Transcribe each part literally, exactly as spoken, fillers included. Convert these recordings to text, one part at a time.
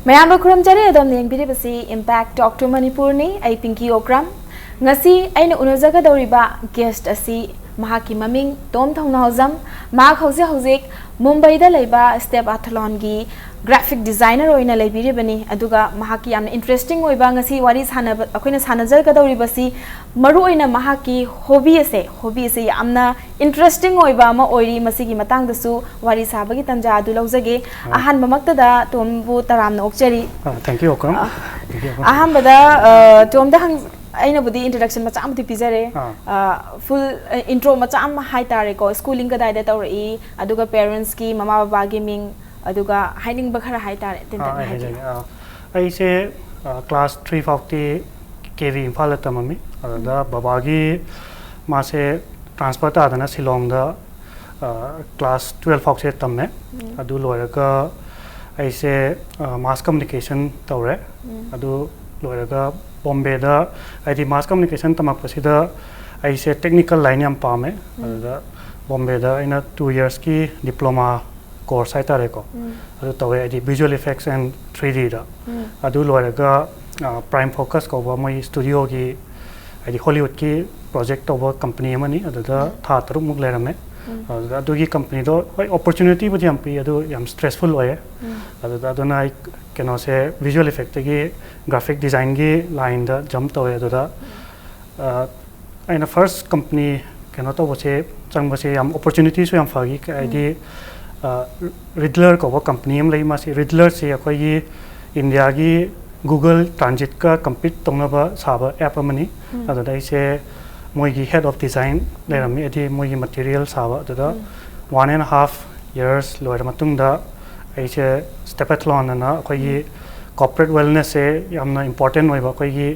ꯃꯌꯥꯝꯕꯨ ꯈꯨꯔꯨꯝꯖꯔꯤ꯫ ꯑꯗꯣꯝꯅ ꯌꯦꯡꯕꯤꯔꯤꯕꯁꯤ Impact Talk to Manipurꯅꯤ꯫ ꯑꯩ ꯄꯤꯡꯀꯤ ꯑꯣꯀ꯭ꯔꯝ꯫ ꯉꯁꯤ ꯑꯩꯅ ꯎꯅꯖꯒꯗꯧꯔꯤꯕ guest ꯑꯁꯤ, ꯃꯍꯥꯛꯀꯤ ꯃꯃꯤꯡ ꯇꯣꯝ ꯊꯧꯅꯥꯎꯖꯝ꯫ ꯃꯍꯥꯛ ꯍꯧꯖꯤꯛ ꯍꯧꯖꯤꯛ ꯃꯨꯝꯕꯩꯗ ꯂꯩꯕ Stepathlonꯒꯤ graphic designer ꯑꯣꯏꯅ ꯂꯩꯕꯤꯔꯤꯕꯅꯤ꯫ ꯑꯗꯨꯒ ꯃꯍꯥꯛꯀꯤ ꯌꯥꯝꯅ interesting ꯑꯣꯏꯕ, ꯉꯁꯤ ꯋꯥꯔꯤ ꯁꯥꯟꯅꯕ, ꯑꯩꯈꯣꯏꯅ ꯁꯥꯟꯅꯖꯒꯗꯧꯔꯤꯕꯁꯤ, ꯃꯔꯨꯑꯣꯏꯅ ꯃꯍꯥꯛꯀꯤ hobby ꯑꯁꯦ, hobby ꯑꯁꯦ ꯌꯥꯝꯅ interesting ꯑꯣꯏꯕ ꯑꯃ ꯑꯣꯏꯔꯤ꯫ ꯃꯁꯤꯒꯤ ꯃꯇꯥꯡꯗꯁꯨ ꯋꯥꯔꯤ ꯁꯥꯕꯒꯤ ꯇꯟꯖꯥ ꯑꯗꯨ ꯂꯧꯖꯒꯦ꯫ ꯑꯥ꯫ ꯑꯍꯥꯟꯕꯃꯛꯇꯗ ꯇꯣꯝꯕꯨ ꯇꯔꯥꯝꯅ ꯑꯣꯛꯆꯔꯤ꯫ ꯑꯥ, thank you, Okram. Ah, thank you, Okram. ꯑꯍꯥꯟꯕꯗ, ꯑ, ꯇꯣꯝꯗ ꯍꯪ-, ꯑꯩꯅꯕꯨꯗꯤ introduction ꯃꯆꯥ ꯑꯃꯗꯤ ꯄꯤꯖꯔꯦ꯫ ꯑꯥ꯫ ꯑ, full, ꯑ, intro ꯃꯆꯥ ꯑꯃ ꯍꯥꯏꯇꯥꯔꯦꯀꯣ꯫ Schooling ꯀꯗꯥꯏꯗ ꯇꯧꯔꯛꯏ, ꯑꯗꯨꯒ parentsꯀꯤ, ꯃꯃꯥ ꯕꯕꯥꯒꯤ ꯃꯤꯡ, ꯑꯗꯨꯒ ꯍꯥꯏꯅꯤꯡꯕ ꯈꯔ ꯍꯥꯏꯇꯥꯔꯦ, ꯇꯦꯟꯇꯛꯅ ꯑꯥ, ꯑꯩ ꯍꯥꯏꯕꯤꯌꯨ꯫ ꯍꯥꯏꯖꯒꯦ꯫ ꯑꯥ, ꯑꯩꯁꯦ, ꯑ, class three ꯐꯥꯎꯗꯤ ꯀꯦ ꯚꯤ ꯏꯝꯐꯥꯜꯗ ꯇꯝꯃꯝꯃꯤ꯫ ꯑꯗꯨꯗ ꯎꯝ꯫ ꯕꯕꯥꯒꯤ, ꯃꯥꯁꯦ transfer ꯇꯥꯗꯅ ꯁꯤꯂꯣꯡꯗ, ꯑ, class twelve ꯐꯥꯎꯁꯦ ꯇꯝꯃꯦ꯫ ꯎꯝ꯫ ꯑꯗꯨ ꯂꯣꯏꯔꯒ ꯑꯩꯁꯦ, ꯑ, mass communication ꯇꯧꯔꯦ꯫ ꯎꯝ꯫ ꯑꯗꯨ ꯂꯣꯏꯔꯒ ꯕꯣꯝꯕꯦꯗ, ꯍꯥꯏꯗꯤ mass communication ꯇꯝꯃꯛꯄꯁꯤꯗ ꯑꯩꯁꯦ technical line ꯌꯥꯝ ꯄꯥꯝꯃꯦ꯫ ꯎꯝ꯫ ꯑꯗꯨꯗ ꯕꯣꯝꯕꯦꯗ ꯑꯩꯅ two yearsꯀꯤ diploma course ꯍꯥꯏꯇꯥꯔꯦꯀꯣ꯫ ꯎꯝ꯫ ꯑꯗꯨ ꯇꯧꯋꯦ, ꯍꯥꯏꯗꯤ visual effects and three Dꯗ꯫ ꯎꯝ꯫ ꯑꯗꯨ ꯂꯣꯏꯔꯒ, ꯑ, Prime Focus ꯀꯧꯕ ꯃꯣꯏ studioꯒꯤ, ꯍꯥꯏꯗꯤ Hollywoodꯀꯤ project ꯇꯧꯕ company ꯑꯃꯅꯤ꯫ ꯑꯗꯨꯗ ꯎꯝ꯫ ꯊꯥ ꯇꯔꯨꯛꯃꯨꯛ ꯂꯩꯔꯝꯃꯦ꯫ ꯎꯝ꯫ ꯑꯗꯨꯗ ꯑꯗꯨꯒꯤ companyꯗꯣ, ꯍꯣꯏ, opportunityꯕꯨꯗꯤ ꯌꯥꯝ ꯄꯤ, ꯑꯗꯨ ꯌꯥꯝ stressful ꯑꯣꯏꯌꯦ꯫ ꯎꯝ꯫ ꯑꯗꯨꯗ, ꯑꯗꯨꯅ ꯑꯩ ꯀꯩꯅꯣꯁꯦ, visual effectꯇꯒꯤ graphic designꯒꯤ lineꯗ jump ꯇꯧꯋꯦ꯫ ꯑꯗꯨꯗ, ꯎꯝ꯫ ꯑ, ꯑꯩꯅ first company ꯀꯩꯅꯣ ꯇꯧꯕꯁꯦ, ꯆꯪꯕꯁꯦ ꯌꯥꯝ opportunityꯁꯨ ꯌꯥꯝ ꯐꯈꯤ꯫ ꯀ-, ꯍꯥꯏꯗꯤ, ꯎꯝ꯫ ꯑ, Riddler ꯀꯧꯕ company ꯑꯃ ꯂꯩ꯫ ꯃꯁꯤ Riddlerꯁꯤ ꯑꯩꯈꯣꯏꯒꯤ Indiaꯒꯤ Google Transitꯀ compete ꯇꯧꯅꯕ ꯁꯥꯕ app ꯑꯃꯅꯤ꯫ ꯎꯝ꯫ ꯑꯗꯨꯗ ꯑꯩꯁꯦ ꯃꯣꯏꯒꯤ head of design ꯎꯝ꯫ ꯂꯩꯔꯝꯃꯤ, ꯍꯥꯏꯗꯤ ꯃꯣꯏꯒꯤ material ꯁꯥꯕ꯫ ꯑꯗꯨꯗ ꯎꯝ꯫ One and a half years ꯂꯣꯏꯔ ꯃꯇꯨꯡꯗ ꯑꯩꯁꯦ Stepathlon ꯑꯅ ꯑꯩꯈꯣꯏꯒꯤ ꯎꯝ꯫ Corporate wellnessꯁꯦ ꯌꯥꯝꯅ important ꯑꯣꯏꯕ, ꯑꯩꯈꯣꯏꯒꯤ,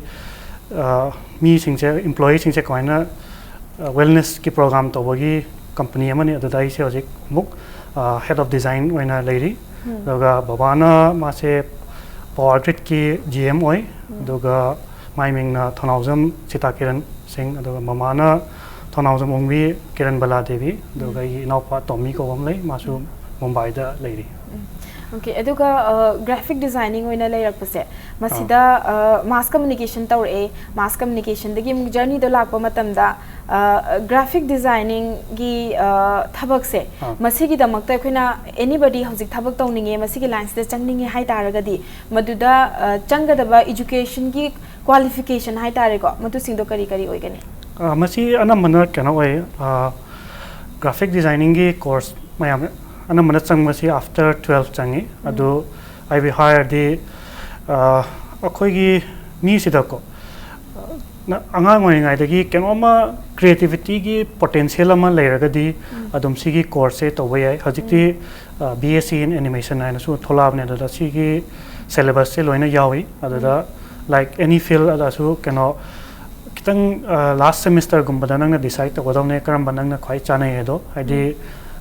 ꯑ, ꯃꯤꯁꯤꯡꯁꯦ, employeeꯁꯤꯡꯁꯦ ꯀꯃꯥꯏꯅ, ꯑ, wellnessꯀꯤ program ꯇꯧꯕꯒꯤ company ꯑꯃꯅꯤ꯫ ꯑꯗꯨꯗ ꯑꯩꯁꯦ ꯍꯧꯖꯤꯛ ꯑꯃꯨꯛ, ꯑ, head of design ꯑꯣꯏꯅ ꯂꯩꯔꯤ꯫ ꯎꯝ꯫ ꯑꯗꯨꯒ ꯕꯕꯥꯅ, ꯃꯥꯁꯦ Power Gridꯀꯤ G M ꯑꯣꯏ꯫ ꯎꯝ꯫ ꯑꯗꯨꯒ ꯃꯥꯏ ꯃꯤꯡꯅ ꯊꯧꯅꯥꯎꯖꯝ ꯁꯤꯇꯥ ꯀꯤꯔꯟ ꯁꯤꯡ, ꯑꯗꯨꯒ ꯃꯃꯥꯅ ꯊꯧꯅꯥꯎꯖꯝ ꯑꯣꯡꯕꯤ ꯀꯤꯔꯟꯕꯂꯥ ꯗꯦꯕꯤ, ꯑꯗꯨꯒ ꯎꯝ꯫ ꯑꯩꯒꯤ ꯏꯅꯥꯎꯄꯥ ꯇꯣꯝꯃꯤ ꯀꯧꯕ ꯑꯃ ꯂꯩ, ꯃꯥꯁꯨ ꯎꯝ꯫ ꯃꯨꯝꯕꯥꯏꯗ ꯂꯩꯔꯤ꯫ ꯎꯝ꯫ ꯑꯣꯀꯦ, ꯑꯗꯨꯒ ꯒ꯭ꯔꯥꯐꯤꯛ ꯗꯤꯖꯥꯏꯅꯤꯡ ꯑꯣꯏꯅ ꯂꯩꯔꯛꯄꯁꯦ, ꯃꯁꯤꯗ ꯃꯥꯁ ꯀꯝꯃꯨꯅꯤꯀꯦꯁꯟ ꯇꯧꯔꯛꯑꯦ, ꯃꯥꯁ ꯀꯝꯃꯨꯅꯤꯀꯦꯁꯟꯗꯒꯤ ꯑꯃꯨꯛ ꯖꯔꯅꯤꯗꯣ ꯂꯥꯛꯄ ꯃꯇꯝꯗ ꯒ꯭ꯔꯥꯐꯤꯛ ꯗꯤꯖꯥꯏꯅꯤꯡꯒꯤ ꯊꯕꯛꯁꯦ, ꯑꯥ꯫ ꯃꯁꯤꯒꯤꯗꯃꯛꯇ ꯑꯩꯈꯣꯏꯅ ꯑꯦꯅꯤꯕꯗꯤ ꯍꯧꯖꯤꯛ ꯊꯕꯛ ꯇꯧꯅꯤꯡꯉꯦ, ꯃꯁꯤꯒꯤ ꯂꯥꯏꯟꯁꯤꯗ ꯆꯪꯅꯤꯡꯉꯦ ꯍꯥꯏ ꯇꯥꯔꯒꯗꯤ, ꯃꯗꯨꯗ ꯆꯪꯒꯗꯕ ꯏꯖꯨꯀꯦꯁꯟꯒꯤ ꯀ꯭ꯋꯥꯂꯤꯐꯤꯀꯦꯁꯟ ꯍꯥꯏ ꯇꯥꯔꯦꯀꯣ, ꯃꯗꯨꯁꯤꯡꯗꯣ ꯀꯔꯤ ꯀꯔꯤ ꯑꯣꯏꯒꯅꯤ? ꯑ, ꯃꯁꯤ ꯑꯅꯝꯕꯅ ꯀꯩꯅꯣ ꯑꯣꯏ, ꯒ꯭ꯔꯥꯐꯤꯛ ꯗꯤꯖꯥꯏꯅꯤꯡꯒꯤ ꯀꯣꯔꯁ ꯃꯌꯥꯝ ꯑꯅꯝꯕꯅ ꯆꯪꯕꯁꯤ ꯑꯥꯐꯇꯔ ꯇꯨꯋꯦꯜꯐ ꯆꯪꯉꯤ꯫ ꯑꯗꯨ ꯑꯩꯕꯨ ꯍꯥꯏꯔꯗꯤ, ꯑ, ꯑꯩꯈꯣꯏꯒꯤ ꯃꯤꯁꯤꯗꯀꯣ, ꯑ, ꯅ-, ꯑꯉꯥꯡ ꯑꯣꯏꯔꯤꯉꯩꯗꯒꯤ ꯀꯩꯅꯣꯝꯃ ꯀ꯭ꯔꯤꯌꯦꯇꯤꯕꯤꯇꯤꯒꯤ ꯄꯣꯇꯦꯟꯁꯤꯌꯦꯜ ꯑꯃ ꯂꯩꯔꯒꯗꯤ ꯑꯗꯨꯝ ꯁꯤꯒꯤ ꯀꯣꯔꯁꯁꯦ ꯇꯧꯕ ꯌꯥꯏ꯫ ꯍꯧꯖꯤꯛꯇꯤ, ꯑ, B S c in animation ꯍꯥꯏꯅꯁꯨ ꯊꯣꯛꯂꯛꯑꯕꯅꯦ, ꯑꯗꯨꯗ ꯁꯤꯒꯤ ꯁꯦꯂꯦꯕꯁꯁꯦ ꯂꯣꯏꯅ ꯌꯥꯎꯏ꯫ ꯑꯗꯨꯗ, ꯂꯥꯏꯛ, ꯑꯦꯅꯤ ꯐꯤꯜ ꯑꯗꯁꯨ ꯀꯩꯅꯣ ꯈꯤꯇꯪ, ꯑ, ꯂꯥꯁ ꯁꯦꯃꯤꯁꯇꯔꯒꯨꯝꯕꯗ ꯅꯪꯅ ꯗꯤꯁꯥꯏꯗ ꯇꯧꯒꯗꯧꯅꯦ ꯀꯔꯝꯕ ꯅꯪꯅ ꯈ꯭ꯋꯥꯏ ꯆꯥꯅꯩ ꯍꯥꯏꯗꯣ꯫ ꯍꯥꯏꯗꯤ,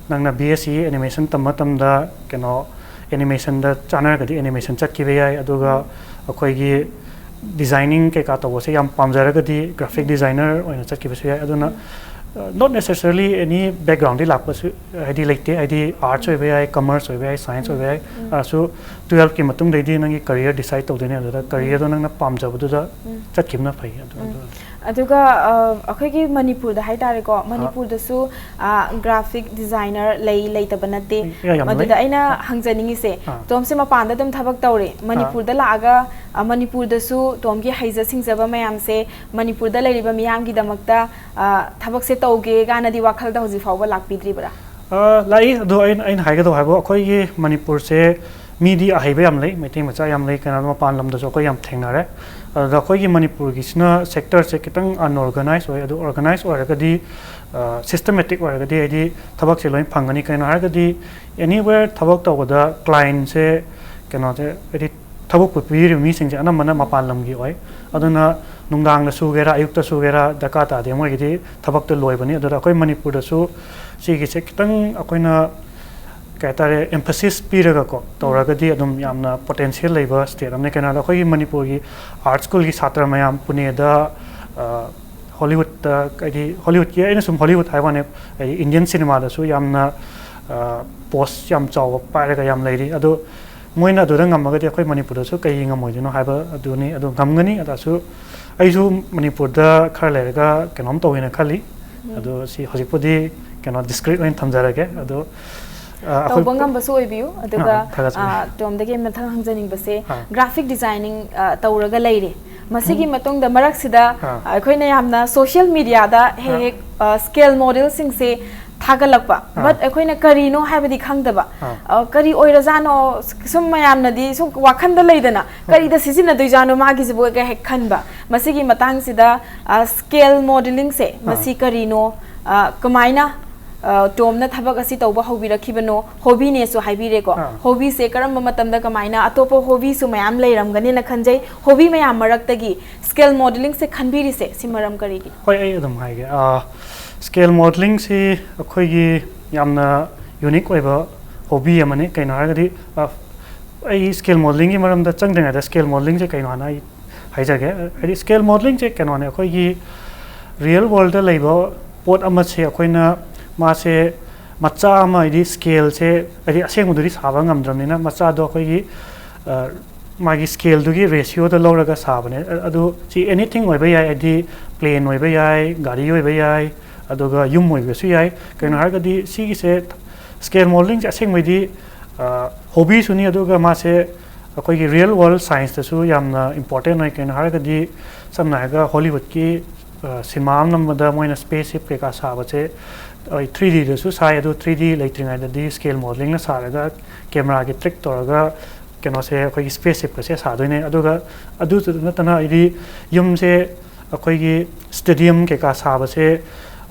ꯅꯪꯅ B S c animation ꯇꯝꯕ ꯃꯇꯝꯗ ꯀꯩꯅꯣ ꯑꯦꯅꯤꯃꯦꯁꯟꯗ ꯆꯥꯅꯔꯒꯗꯤ ꯑꯦꯅꯤꯃꯦꯁꯟ ꯆꯠꯈꯤꯕ ꯌꯥꯏ, ꯑꯗꯨꯒ ꯑꯩꯈꯣꯏꯒꯤ ꯗꯤꯖꯥꯏꯅꯤꯡ ꯀꯩꯀꯥ ꯇꯧꯕꯁꯦ ꯌꯥꯝ ꯄꯥꯝꯖꯔꯒꯗꯤ ꯒ꯭ꯔꯥꯐꯤꯛ ꯗꯤꯖꯥꯏꯅꯔ ꯑꯣꯏꯅ ꯆꯠꯈꯤꯕꯁꯨ ꯌꯥꯏ꯫ ꯑꯗꯨꯅ, not necessarily any background ꯗꯤ ꯂꯥꯛꯄꯁꯨ ꯍꯥꯏꯗꯤ ꯂꯩꯇꯦ, ꯍꯥꯏꯗꯤ ꯑꯥꯔꯠꯁ ꯑꯣꯏꯕ ꯌꯥꯏ, ꯀꯃꯔꯁ ꯑꯣꯏꯕ ꯌꯥꯏ, ꯁꯥꯏꯟꯁ ꯑꯣꯏꯕ ꯌꯥꯏ꯫ ꯑꯗꯨꯁꯨ ꯇꯨꯋꯦꯜꯐꯀꯤ ꯃꯇꯨꯡꯗꯩꯗꯤ ꯅꯪꯒꯤ ꯀꯔꯤꯌꯔ ꯗꯤꯁꯥꯏꯗ ꯇꯧꯗꯣꯏꯅꯦ, ꯑꯗꯨꯗ ꯀꯔꯤꯌꯔꯗꯣ ꯅꯪꯅ ꯄꯥꯝꯖꯕꯗꯨꯗ ꯆꯠꯈꯤꯕꯅ ꯐꯩ꯫ ꯑꯗꯨ, ꯑꯗꯨ ꯑꯗꯨꯒ ꯑ, ꯑꯩꯈꯣꯏꯒꯤ ꯃꯅꯤꯄꯨꯔꯗ ꯍꯥꯏ ꯇꯥꯔꯦꯀꯣ, ꯃꯅꯤꯄꯨꯔꯗꯁꯨ ꯒ꯭ꯔꯥꯐꯤꯛ ꯗꯤꯖꯥꯏꯅꯔ ꯂꯩ, ꯂꯩꯇꯕ ꯅꯠꯇꯦ꯫ ꯌꯥ-, ꯌꯥꯝ ꯂꯩ꯫ ꯃꯗꯨꯗ ꯑꯩꯅ ꯍꯪꯖꯅꯤꯡꯉꯤꯁꯦ, ꯑꯥ꯫ ꯇꯣꯝꯁꯦ ꯃꯄꯥꯟꯗ ꯑꯗꯨꯝ ꯊꯕꯛ ꯇꯧꯔꯦ, ꯃꯅꯤꯄꯨꯔꯗ ꯂꯥꯛꯑꯒ ꯑ, ꯃꯅꯤꯄꯨꯔꯗꯁꯨ ꯇꯣꯝꯒꯤ ꯍꯩꯖ ꯁꯤꯡꯖꯕ ꯃꯌꯥꯝꯁꯦ ꯃꯅꯤꯄꯨꯔꯗ ꯂꯩꯔꯤꯕ ꯃꯤꯌꯥꯝꯒꯤꯗꯃꯛꯇ ꯑ, ꯊꯕꯛꯁꯦ ꯇꯧꯒꯦ ꯀꯥꯏꯅꯗꯤ ꯋꯥꯈꯜꯗ ꯍꯧꯖꯤꯛ ꯐꯥꯎꯕ ꯂꯥꯛꯄꯤꯗ꯭ꯔꯤꯕ꯭ꯔꯥ? ꯑ, ꯂꯥꯛꯏ꯫ ꯑꯗꯣ ꯑꯩꯅ, ꯑꯩꯅ ꯍꯥꯏꯒꯗꯧ ꯍꯥꯏꯕꯨ, ꯑꯩꯈꯣꯏꯒꯤ ꯃꯅꯤꯄꯨꯔꯁꯦ ꯃꯤꯗꯤ ꯑꯍꯩꯕ ꯌꯥꯝ ꯂꯩ, ꯃꯩꯇꯩ ꯃꯆꯥ ꯌꯥꯝ ꯂꯩ, ꯀꯩꯅꯣ, ꯃꯄꯥꯟ ꯂꯝꯗꯁꯨ ꯑꯩꯈꯣꯏ ꯌꯥꯝ ꯊꯦꯡꯅꯔꯦ꯫ ꯑꯗꯨꯗ ꯑꯩꯈꯣꯏꯒꯤ ꯃꯅꯤꯄꯨꯔꯒꯤꯁꯤꯅ ꯁꯦꯛꯇꯔꯁꯦ ꯈꯤꯇꯪ ꯑꯟꯑꯣꯔꯒꯅꯥꯏꯁ ꯑꯣꯏ꯫ ꯑꯗꯨ ꯑꯣꯔꯒꯅꯥꯏꯁ ꯑꯣꯏꯔꯒꯗꯤ, ꯑ, ꯁꯤꯁꯇꯃꯦꯇꯤꯛ ꯑꯣꯏꯔꯒꯗꯤ ꯍꯥꯏꯗꯤ ꯊꯕꯛꯁꯦ ꯂꯣꯏ ꯐꯪꯒꯅꯤ꯫ ꯀꯩꯅꯣ ꯍꯥꯏꯔꯒꯗꯤ, ꯑꯦꯅꯤꯋꯦꯔ ꯊꯕꯛ ꯇꯧꯕꯗ ꯀ꯭ꯂꯥꯏꯟꯁꯦ, ꯀꯩꯅꯣꯁꯦ, ꯍꯥꯏꯗꯤ ꯊꯕꯛ ꯄꯤꯔꯤꯕ ꯃꯤꯁꯤꯡꯁꯦ ꯑꯅꯝꯕꯅ ꯃꯄꯥꯟ ꯂꯝꯒꯤ ꯑꯣꯏ꯫ ꯑꯗꯨꯅ ꯅꯨꯡꯗꯥꯡꯗ ꯁꯨꯒꯦꯔꯥ, ꯑꯌꯨꯛꯇ ꯁꯨꯒꯦꯔꯥ, ꯗꯔꯀꯥꯔ ꯇꯥꯗꯦ, ꯃꯣꯏꯒꯤꯗꯤ ꯊꯕꯛꯇ ꯂꯣꯏꯕꯅꯤ꯫ ꯑꯗꯨꯗ ꯑꯩꯈꯣꯏ ꯃꯅꯤꯄꯨꯔꯗꯁꯨ ꯁꯤꯒꯤꯁꯦ ꯈꯤꯇꯪ ꯑꯩꯈꯣꯏꯅ, ꯀꯩ ꯍꯥꯏꯇꯥꯔꯦ, ꯑꯦꯝꯐꯁꯤꯁ ꯄꯤꯔꯒꯀꯣ ꯇꯧꯔꯒꯗꯤ ꯑꯗꯨꯝ ꯌꯥꯝꯅ ꯄꯣꯇꯦꯟꯁꯤꯌꯦꯜ ꯂꯩꯕ ꯁ꯭ꯇꯦꯠ ꯑꯃꯅꯤ꯫ ꯀꯩꯅꯣꯗ ꯑꯩꯈꯣꯏꯒꯤ ꯃꯅꯤꯄꯨꯔꯒꯤ ꯑꯥꯔꯠ ꯁ꯭ꯀꯨꯜꯒꯤ ꯁꯥꯇ꯭ꯔ ꯃꯌꯥꯝ ꯄꯨꯅꯦꯗ, ꯑ, ꯍꯣꯂꯤꯋꯨꯗꯇ, ꯍꯥꯏꯗꯤ ꯍꯣꯂꯤꯋꯨꯗꯀꯤ, ꯑꯩꯅ ꯁꯨꯝ ꯍꯣꯂꯤꯋꯨꯗ ꯍꯥꯏꯕ ꯋꯥꯅꯦ, ꯍꯥꯏꯗꯤ ꯏꯟꯗꯤꯌꯟ ꯁꯤꯅꯦꯃꯥꯗꯁꯨ ꯌꯥꯝꯅ ꯄꯣꯁ ꯌꯥꯝ ꯆꯥꯎꯕ ꯄꯥꯏꯔꯒ ꯌꯥꯝ ꯂꯩꯔꯤ꯫ ꯑꯗꯣ ꯃꯣꯏꯅ ꯑꯗꯨꯗ ꯉꯝꯃꯒꯗꯤ ꯑꯩꯈꯣꯏ ꯃꯅꯤꯄꯨꯔꯗꯁꯨ ꯀꯩ ꯉꯝꯃꯣꯏꯗꯣꯏꯅꯣ ꯍꯥꯏꯕ ꯑꯗꯨꯅꯤ꯫ ꯑꯗꯨ ꯉꯝꯒꯅꯤ꯫ ꯑꯗꯨꯁꯨ ꯑꯩꯁꯨ ꯃꯅꯤꯄꯨꯔꯗ ꯈꯔ ꯂꯩꯔꯒ ꯀꯩꯅꯣꯝ ꯇꯧꯒꯦꯅ ꯈꯜꯂꯤ꯫ ꯑꯗꯣ ꯁꯤ ꯍꯧꯖꯤꯛꯄꯨꯗꯤ ꯀꯩꯅꯣ ꯗꯤꯁꯀ꯭ꯔꯤꯠ ꯑꯣꯏꯅ ꯊꯝꯖꯔꯒꯦ꯫ ꯑꯗꯣ ꯑ, ꯑꯩꯈꯣꯏ ꯇꯧꯕ ꯉꯝꯕꯁꯨ ꯑꯣꯏꯕꯤꯌꯨ꯫ ꯑꯗꯨꯒ ꯑꯥ, ꯊꯥꯒꯠꯆꯔꯤ꯫ ꯑ, ꯇꯣꯝꯗꯒꯤ ꯃꯊꯪ ꯍꯪꯖꯅꯤꯡꯕꯁꯦ, ꯑꯥ꯫ ꯒ꯭ꯔꯥꯐꯤꯛ ꯗꯤꯖꯥꯏꯅꯤꯡ, ꯑ, ꯇꯧꯔꯒ ꯂꯩꯔꯦ꯫ ꯃꯁꯤꯒꯤ ꯃꯇꯨꯡꯗ ꯃꯔꯛꯁꯤꯗ, ꯑꯥ꯫ ꯑ, ꯑꯩꯈꯣꯏꯅ ꯌꯥꯝꯅ ꯁꯣꯁꯤꯌꯦꯜ ꯃꯤꯗꯤꯌꯥꯗ ꯍꯦꯛ ꯑꯥ꯫ ꯍꯦꯛ, ꯑ, ꯁ꯭ꯀꯦꯜ ꯃꯣꯗꯦꯜꯁꯤꯡꯁꯦ ꯊꯥꯒꯠꯂꯛꯄ, ꯑꯥ꯫ ꯕꯠ ꯑꯩꯈꯣꯏꯅ ꯀꯔꯤꯅꯣ ꯍꯥꯏꯕꯗꯤ ꯈꯪꯗꯕ꯫ ꯑꯥ꯫ ꯑ, ꯀꯔꯤ ꯑꯣꯏꯔꯖꯥꯠꯅꯣ? ꯁꯨꯝ ꯃꯌꯥꯝꯅꯗꯤ ꯁꯨꯝ ꯋꯥꯈꯟꯗ ꯂꯩꯗꯅ, ꯀꯔꯤꯗ ꯁꯤꯖꯤꯟꯅꯗꯣꯏꯖꯥꯠꯅꯣ ꯃꯥꯒꯤꯁꯤꯕꯨ ꯀ ꯍꯦꯛ ꯈꯟꯕ꯫ ꯃꯁꯤꯒꯤ ꯃꯇꯥꯡꯁꯤꯗ, ꯑ, ꯁ꯭ꯀꯦꯜ ꯃꯣꯗꯦꯂꯤꯡꯁꯦ, ꯑꯥ꯫ ꯃꯁꯤ ꯀꯔꯤꯅꯣ? ꯑ, ꯀꯃꯥꯏꯅ, ꯑ, ꯇꯣꯝꯅ ꯊꯕꯛ ꯑꯁꯤ ꯇꯧꯕ ꯍꯧꯕꯤꯔꯛꯈꯤꯕꯅꯣ? ꯍꯣꯕꯤꯅꯦꯁꯨ ꯍꯥꯏꯕꯤꯔꯦꯀꯣ꯫ ꯑꯥ꯫ ꯍꯣꯕꯤꯁꯦ ꯀꯔꯝꯕ ꯃꯇꯝꯗ ꯀꯃꯥꯏꯅ, ꯑꯇꯣꯞꯄ ꯍꯣꯕꯤꯁꯨ ꯃꯌꯥꯝ ꯂꯩꯔꯝꯒꯅꯤꯅ ꯈꯟꯖꯩ꯫ ꯍꯣꯕꯤ ꯃꯌꯥꯝ ꯃꯔꯛꯇꯒꯤ ꯁ꯭ꯀꯦꯜ ꯃꯣꯗꯦꯂꯤꯡꯁꯦ ꯈꯟꯕꯤꯔꯤꯁꯦ ꯁꯤ ꯃꯔꯝ ꯀꯔꯤꯒꯤ? ꯍꯣꯏ, ꯑꯩ ꯑꯗꯨꯝ ꯍꯥꯏꯒꯦ꯫ ꯑ, ꯁ꯭ꯀꯦꯜ ꯃꯣꯗꯦꯂꯤꯡꯁꯤ ꯑꯩꯈꯣꯏꯒꯤ ꯌꯥꯝꯅ ꯌꯨꯅꯤꯛ ꯑꯣꯏꯕ ꯍꯣꯕꯤ ꯑꯃꯅꯤ꯫ ꯀꯩꯅꯣ ꯍꯥꯏꯔꯒꯗꯤ, ꯑ, ꯑꯩ ꯁ꯭ꯀꯦꯜ ꯃꯣꯗꯦꯂꯤꯡꯒꯤ ꯃꯔꯝꯗ ꯆꯪꯗ꯭ꯔꯤꯉꯩꯗ ꯁ꯭ꯀꯦꯜ ꯃꯣꯗꯦꯂꯤꯡꯁꯦ ꯀꯩꯅꯣ ꯍꯥꯟꯅ ꯑꯩ ꯍꯥꯏꯖꯒꯦ꯫ ꯍꯥꯏꯗꯤ ꯁ꯭ꯀꯦꯜ ꯃꯣꯗꯦꯂꯤꯡꯁꯦ ꯀꯩꯅꯣꯅꯦ, ꯑꯩꯈꯣꯏꯒꯤ ꯔꯤꯌꯦꯜ ꯋꯥꯔꯜꯗ ꯂꯩꯕ ꯄꯣꯠ ꯑꯃꯁꯦ ꯑꯩꯈꯣꯏꯅ ꯃꯥꯁꯦ ꯃꯆꯥ ꯑꯃ, ꯍꯥꯏꯗꯤ ꯁ꯭ꯀꯦꯜꯁꯦ, ꯍꯥꯏꯗꯤ ꯑꯁꯦꯡꯕꯗꯨꯗꯤ ꯁꯥꯕ ꯉꯝꯗ꯭ꯔꯕꯅꯤꯅ, ꯃꯆꯥꯗꯣ ꯑꯩꯈꯣꯏꯒꯤ, ꯑ, ꯃꯥꯒꯤ ꯁ꯭ꯀꯦꯜꯗꯨꯒꯤ ꯔꯦꯁꯤꯌꯣꯗ ꯂꯧꯔꯒ ꯁꯥꯕꯅꯦ꯫ ꯑ-, ꯑꯗꯨ ꯁꯤ ꯑꯦꯅꯤꯊꯤꯡ ꯑꯣꯏꯕ ꯌꯥꯏ, ꯍꯥꯏꯗꯤ ꯄ꯭ꯂꯦꯟ ꯑꯣꯏꯕ ꯌꯥꯏ, ꯒꯥꯔꯤ ꯑꯣꯏꯕ ꯌꯥꯏ, ꯑꯗꯨꯒ ꯌꯨꯝ ꯑꯣꯏꯕꯁꯨ ꯌꯥꯏ꯫ ꯀꯩꯅꯣ ꯍꯥꯏꯔꯒꯗꯤ ꯁꯤꯒꯤꯁꯦ ꯁ꯭ꯀꯦꯜ ꯃꯣꯗꯦꯂꯤꯡꯁꯦ ꯑꯁꯦꯡꯕꯩꯗꯤ, ꯑ, ꯍꯣꯕꯤꯁꯨꯅꯤ, ꯑꯗꯨꯒ ꯃꯥꯁꯦ ꯑꯩꯈꯣꯏꯒꯤ ꯔꯤꯌꯦꯜ ꯋꯥꯔꯜ ꯁꯥꯏꯟꯁꯇꯁꯨ ꯌꯥꯝꯅ ꯏꯝꯄꯣꯔꯇꯦꯟ ꯑꯣꯏ꯫ ꯀꯩꯅꯣ ꯍꯥꯏꯔꯒꯗꯤ ꯁꯝꯅ ꯍꯥꯏꯔꯒ ꯍꯣꯂꯤꯋꯨꯗꯀꯤ, ꯑ, ꯁꯤꯅꯦꯃꯥ ꯑꯃ ꯅꯝꯕꯗ ꯃꯣꯏꯅ ꯁ꯭ꯄꯦꯁ ꯁꯤꯞ ꯀꯩꯀꯥ ꯁꯥꯕꯁꯦ, ꯑ, ꯊ꯭ꯔꯤ ꯗꯤꯗꯁꯨ ꯁꯥꯏ, ꯑꯗꯨ ꯊ꯭ꯔꯤ ꯗꯤ ꯂꯩꯇ꯭ꯔꯤꯉꯩꯗꯗꯤ ꯁ꯭ꯀꯦꯜ ꯃꯣꯗꯦꯂꯤꯡꯅ ꯁꯥꯔꯒ ꯀꯦꯃꯦꯔꯥꯒꯤ ꯇ꯭ꯔꯤꯛ ꯇꯧꯔꯒ ꯀꯩꯅꯣꯁꯦ, ꯑꯩꯈꯣꯏꯒꯤ ꯁ꯭ꯄꯦꯁ ꯁꯤꯞꯀꯁꯦ ꯁꯥꯗꯣꯏꯅꯦ꯫ ꯑꯗꯨꯒ ꯑꯗꯨꯁꯨ ꯅꯠꯇꯅ ꯍꯥꯏꯗꯤ ꯌꯨꯝꯁꯦ ꯑꯩꯈꯣꯏꯒꯤ ꯁ꯭ꯇꯦꯗꯤꯌꯝ ꯀꯩꯀꯥ ꯁꯥꯕꯁꯦ,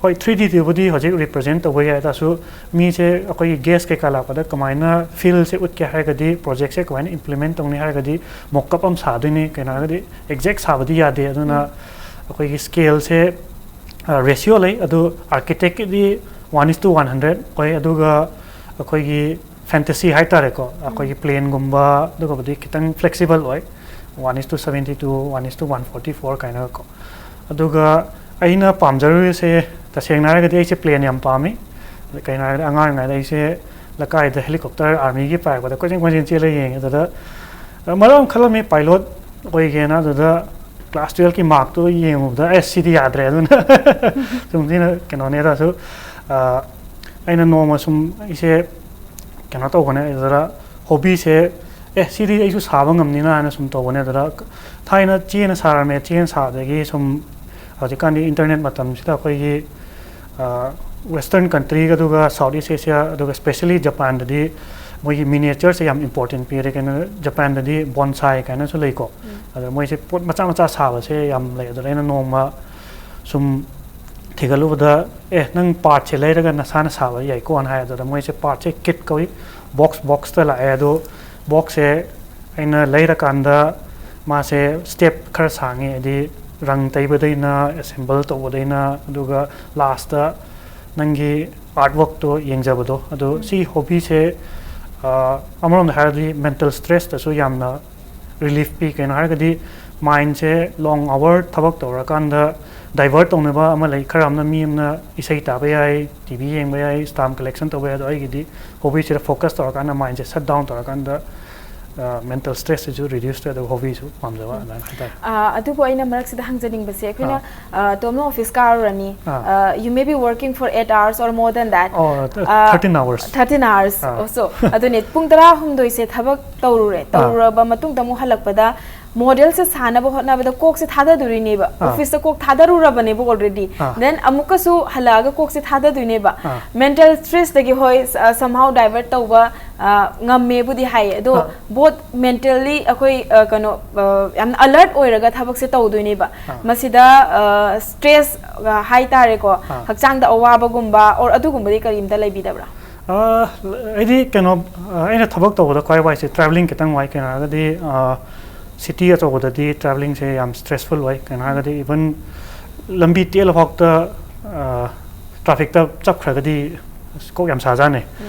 ꯍꯣꯏ, ꯊ꯭ꯔꯤ ꯗꯤꯗꯨꯕꯨꯗꯤ ꯍꯧꯖꯤꯛ ꯔꯤꯄ꯭ꯔꯖꯦꯟ ꯇꯧꯕ ꯌꯥꯏ, ꯑꯗꯨ ꯇꯥꯔꯁꯨ ꯃꯤꯁꯦ ꯑꯩꯈꯣꯏꯒꯤ ꯒꯦꯁ ꯀꯩꯀꯥ ꯂꯥꯛꯄꯗ ꯀꯃꯥꯏꯅ ꯐꯤꯜꯁꯦ ꯎꯠꯀꯦ ꯍꯥꯏꯔꯒꯗꯤ, ꯄ꯭ꯔꯣꯖꯦꯛꯁꯦ ꯀꯃꯥꯏꯅ ꯏꯝꯄ꯭ꯂꯤꯃꯦꯟ ꯇꯧꯅꯤ ꯍꯥꯏꯔꯒꯗꯤ, ꯃꯣꯛꯀꯞ ꯑꯃ ꯁꯥꯗꯣꯏꯅꯤ꯫ ꯀꯩꯅꯣ ꯍꯥꯏꯔꯒꯗꯤ ꯑꯦꯛꯖꯦꯛ ꯁꯥꯕꯗꯤ ꯌꯥꯗꯦ꯫ ꯑꯗꯨꯅ ꯑꯩꯈꯣꯏꯒꯤ ꯁ꯭ꯀꯦꯜꯁꯦ, ꯑ, ꯔꯦꯁꯤꯌꯣ ꯂꯩ, ꯑꯗꯨ ꯑꯥꯔꯀꯤꯇꯦꯛꯀꯤꯗꯤ one is to one hundred ꯑꯣꯏ, ꯑꯗꯨꯒ ꯑꯩꯈꯣꯏꯒꯤ ꯐꯦꯟꯇꯁꯤ ꯍꯥꯏꯇꯥꯔꯦꯀꯣ, ꯑꯩꯈꯣꯏꯒꯤ ꯄ꯭ꯂꯦꯟꯒꯨꯝꯕ ꯑꯗꯨꯒꯨꯝꯕꯗꯤ ꯈꯤꯇꯪ ꯐ꯭ꯂꯦꯛꯁꯤꯕꯜ ꯑꯣꯏ, one is to seventy two, one is to one forty four ꯀꯥꯏꯅꯒꯀꯣ꯫ ꯑꯗꯨꯒ ꯑꯩꯅ ꯄꯥꯝꯖꯔꯨꯔꯤꯁꯦ, ꯇꯁꯦꯡꯅ ꯍꯥꯏꯔꯒꯗꯤ ꯑꯩꯁꯦ ꯄ꯭ꯂꯦꯟ ꯌꯥꯝ ꯄꯥꯝꯃꯤ꯫ ꯀꯩꯅꯣ ꯍꯥꯏꯔꯗꯤ ꯑꯉꯥꯡ ꯑꯣꯏꯔꯤꯉꯩꯗ ꯑꯩꯁꯦ ꯂꯩꯀꯥꯏꯗ helicopter armyꯒꯤ ꯄꯥꯏꯔꯛꯄꯗ ꯀꯣꯏꯆꯦꯟ ꯀꯣꯏꯆꯦꯟ ꯆꯦꯜꯂ ꯌꯦꯡꯉꯦ꯫ ꯑꯗꯨꯗ ꯃꯔꯛ ꯑꯃ ꯈꯜꯂꯝꯃꯤ pilot ꯑꯣꯏꯒꯦꯅ꯫ ꯑꯗꯨꯗ class twelveꯀꯤ markꯇꯣ ꯌꯦꯡꯉꯨꯕꯗ ꯑꯦ ꯁꯤꯗꯤ ꯌꯥꯗ꯭ꯔꯦ꯫ ꯑꯗꯨꯅ ꯁꯨꯝ ꯊꯤꯅ ꯀꯩꯅꯣꯅꯦ꯫ ꯑꯗꯨꯁꯨ ꯑꯩꯅ ꯅꯣꯡꯃ ꯁꯨꯝ ꯑꯩꯁꯦ ꯀꯩꯅꯣ ꯇꯧꯕꯅꯦ꯫ ꯑꯗꯨꯗ hobbyꯁꯦ ꯑꯦ ꯁꯤꯗꯤ ꯑꯩꯁꯨ ꯁꯥꯕ ꯉꯝꯅꯤꯅ ꯍꯥꯏꯅ ꯁꯨꯝ ꯇꯧꯕꯅꯦ꯫ ꯑꯗꯨꯗ ꯊꯥꯏꯅ ꯆꯦꯅ ꯁꯥꯔꯝꯃꯦ꯫ ꯆꯦꯅ ꯁꯥꯕꯗꯒꯤ ꯁꯨꯝ ꯍꯧꯖꯤꯛꯀꯥꯟꯗꯤ internet ꯃꯇꯝꯁꯤꯗ ꯑꯩꯈꯣꯏꯒꯤ western countryꯒ ꯑꯗꯨꯒ South East Asia ꯑꯗꯨꯒ specially Japanꯗꯗꯤ ꯃꯣꯏꯒꯤ miniatureꯁꯦ ꯌꯥꯝ important ꯄꯤꯔꯦ꯫ ꯀꯩꯅꯣ Japanꯗꯗꯤ bonsai ꯀꯥꯏꯅꯁꯨ ꯂꯩꯀꯣ꯫ ꯑꯗ ꯃꯣꯏꯁꯦ ꯄꯣꯠ ꯃꯆꯥ ꯃꯆꯥ ꯁꯥꯕꯁꯦ ꯌꯥꯝ ꯂꯩ꯫ ꯑꯗꯨꯗ ꯑꯩꯅ ꯅꯣꯡꯃ ꯁꯨꯝ ꯊꯤꯒꯠꯂꯨꯕꯗ ꯑꯦ ꯅꯪ partꯁꯦ ꯂꯩꯔꯒ ꯅꯁꯥꯅ ꯁꯥꯕ ꯌꯥꯏꯀꯣꯅ ꯍꯥꯏ꯫ ꯑꯗꯨꯗ ꯃꯣꯏꯁꯦ partꯁꯦ kit ꯀꯧꯏ꯫ Box boxꯇ ꯂꯥꯛꯑꯦ꯫ ꯑꯗꯣ boxꯁꯦ ꯑꯩꯅ ꯂꯩꯔꯀꯥꯟꯗ ꯃꯥꯁꯦ step ꯈꯔ ꯁꯥꯡꯉꯤ꯫ ꯍꯥꯏꯗꯤ ꯔꯪ ꯇꯩꯕꯗꯩꯅ assemble ꯇꯧꯕꯗꯩꯅ ꯑꯗꯨꯒ lastꯇ ꯅꯪꯒꯤ artworkꯇꯣ ꯌꯦꯡꯖꯕꯗꯣ꯫ ꯑꯗꯣ ꯁꯤ hobbyꯁꯦ ꯑꯃꯔꯣꯝꯗ ꯍꯥꯏꯔꯗꯤ mental stressꯇꯁꯨ ꯌꯥꯝꯅ relief ꯄꯤ꯫ ꯀꯩꯅꯣ ꯍꯥꯏꯔꯒꯗꯤ mindꯁꯦ long hour ꯊꯕꯛ ꯇꯧꯔꯀꯥꯟꯗ divert ꯇꯧꯅꯕ ꯑꯃ ꯂꯩ꯫ ꯈꯔ ꯑꯃꯅ ꯃꯤ ꯑꯃꯅ ꯏꯁꯩ ꯇꯥꯕ ꯌꯥꯏ, TV ꯌꯦꯡꯕ ꯌꯥꯏ, stamp collection ꯇꯧꯕ ꯌꯥꯏ꯫ ꯑꯗꯣ ꯑꯩꯒꯤꯗꯤ hobbyꯁꯤꯗ focus ꯇꯧꯔꯀꯥꯟꯗ mindꯁꯦ shut down ꯇꯧꯔꯀꯥꯟꯗ mental stressꯁꯤꯁꯨ reduce ꯇꯧꯋꯦ꯫ ꯑꯗꯨꯒ hobbyꯁꯨ ꯄꯥꯝꯖꯕ ꯑꯗꯨꯃꯥꯏꯅ ꯍꯥꯏꯇꯥꯔꯦ꯫ ꯑꯗꯨꯕꯨ ꯑꯩꯅ ꯃꯔꯛꯁꯤꯗ ꯍꯪꯖꯅꯤꯡꯕꯁꯦ, ꯑꯩꯈꯣꯏꯅ ꯇꯣꯝꯅ office ꯀꯥꯔꯨꯔꯅꯤ, you may be working for eight hours or more than that, ꯑꯣ, thirteen hours꯫ Thirteen hours. So ꯑꯗꯨꯅꯦ, ꯄꯨꯡ ꯇꯔꯥꯍꯨꯝꯗꯣꯏꯁꯦ ꯊꯕꯛ ꯇꯧꯔꯨꯔꯦ꯫ ꯇꯧꯔꯨꯔꯕ ꯃꯇꯨꯡꯗ ꯑꯃꯨꯛ ꯍꯜꯂꯛꯄꯗ modelꯁꯦ ꯁꯥꯅꯕ ꯍꯣꯠꯅꯕꯗ ꯀꯣꯛꯁꯦ ꯊꯥꯗꯗꯣꯔꯤꯅꯦꯕ꯫ Officeꯇ ꯀꯣꯛ ꯊꯥꯗꯔꯨꯔꯕꯅꯦꯕ already. Then ꯑꯃꯨꯛꯀꯁꯨ ꯍꯜꯂꯛꯑꯒ ꯀꯣꯛꯁꯦ ꯊꯥꯗꯗꯣꯏꯅꯦꯕ꯫ Mental stressꯇꯒꯤ ꯍꯣꯏ somehow divert ꯇꯧꯕ ꯉꯝꯃꯦꯕꯨꯗꯤ ꯍꯥꯏꯌꯦ꯫ ꯑꯗꯣ both mentally ꯑꯩꯈꯣꯏ ꯀꯩꯅꯣ ꯌꯥꯝꯅ alert ꯑꯣꯏꯔꯒ ꯊꯕꯛꯁꯦ ꯇꯧꯗꯣꯏꯅꯦꯕ꯫ ꯃꯁꯤꯗ stress ꯍꯥꯏꯇꯥꯔꯦꯀꯣ, ꯍꯛꯆꯥꯡꯗ ꯑꯋꯥꯕꯒꯨꯝꯕ or ꯑꯗꯨꯒꯨꯝꯕꯗꯤ ꯀꯔꯤꯝꯇ ꯂꯩꯕꯤꯗꯕ꯭ꯔꯥ? ꯑꯩꯗꯤ ꯀꯩꯅꯣ ꯑꯩꯅ ꯊꯕꯛ ꯇꯧꯕꯗ ꯈ꯭ꯋꯥꯏ ꯋꯥꯏꯁꯦ travelling ꯈꯤꯇꯪ ꯋꯥꯏ꯫ ꯀꯩꯅꯣ ꯍꯥꯏꯔꯒꯗꯤ city ꯑꯆꯧꯕꯗꯗꯤ travelling ꯁꯦ ꯌꯥꯝ stressful ꯑꯣꯏ꯫ ꯀꯩꯅꯣ ꯍꯥꯏꯔꯒꯗꯤ even ꯂꯝꯕꯤ ꯇꯦꯜꯂꯐꯥꯎꯗ trafficꯇ ꯆꯞꯈ꯭ꯔꯒꯗꯤ ꯑꯁ ꯀꯣꯛ ꯌꯥꯝ ꯁꯥꯖꯥꯠꯅꯦ꯫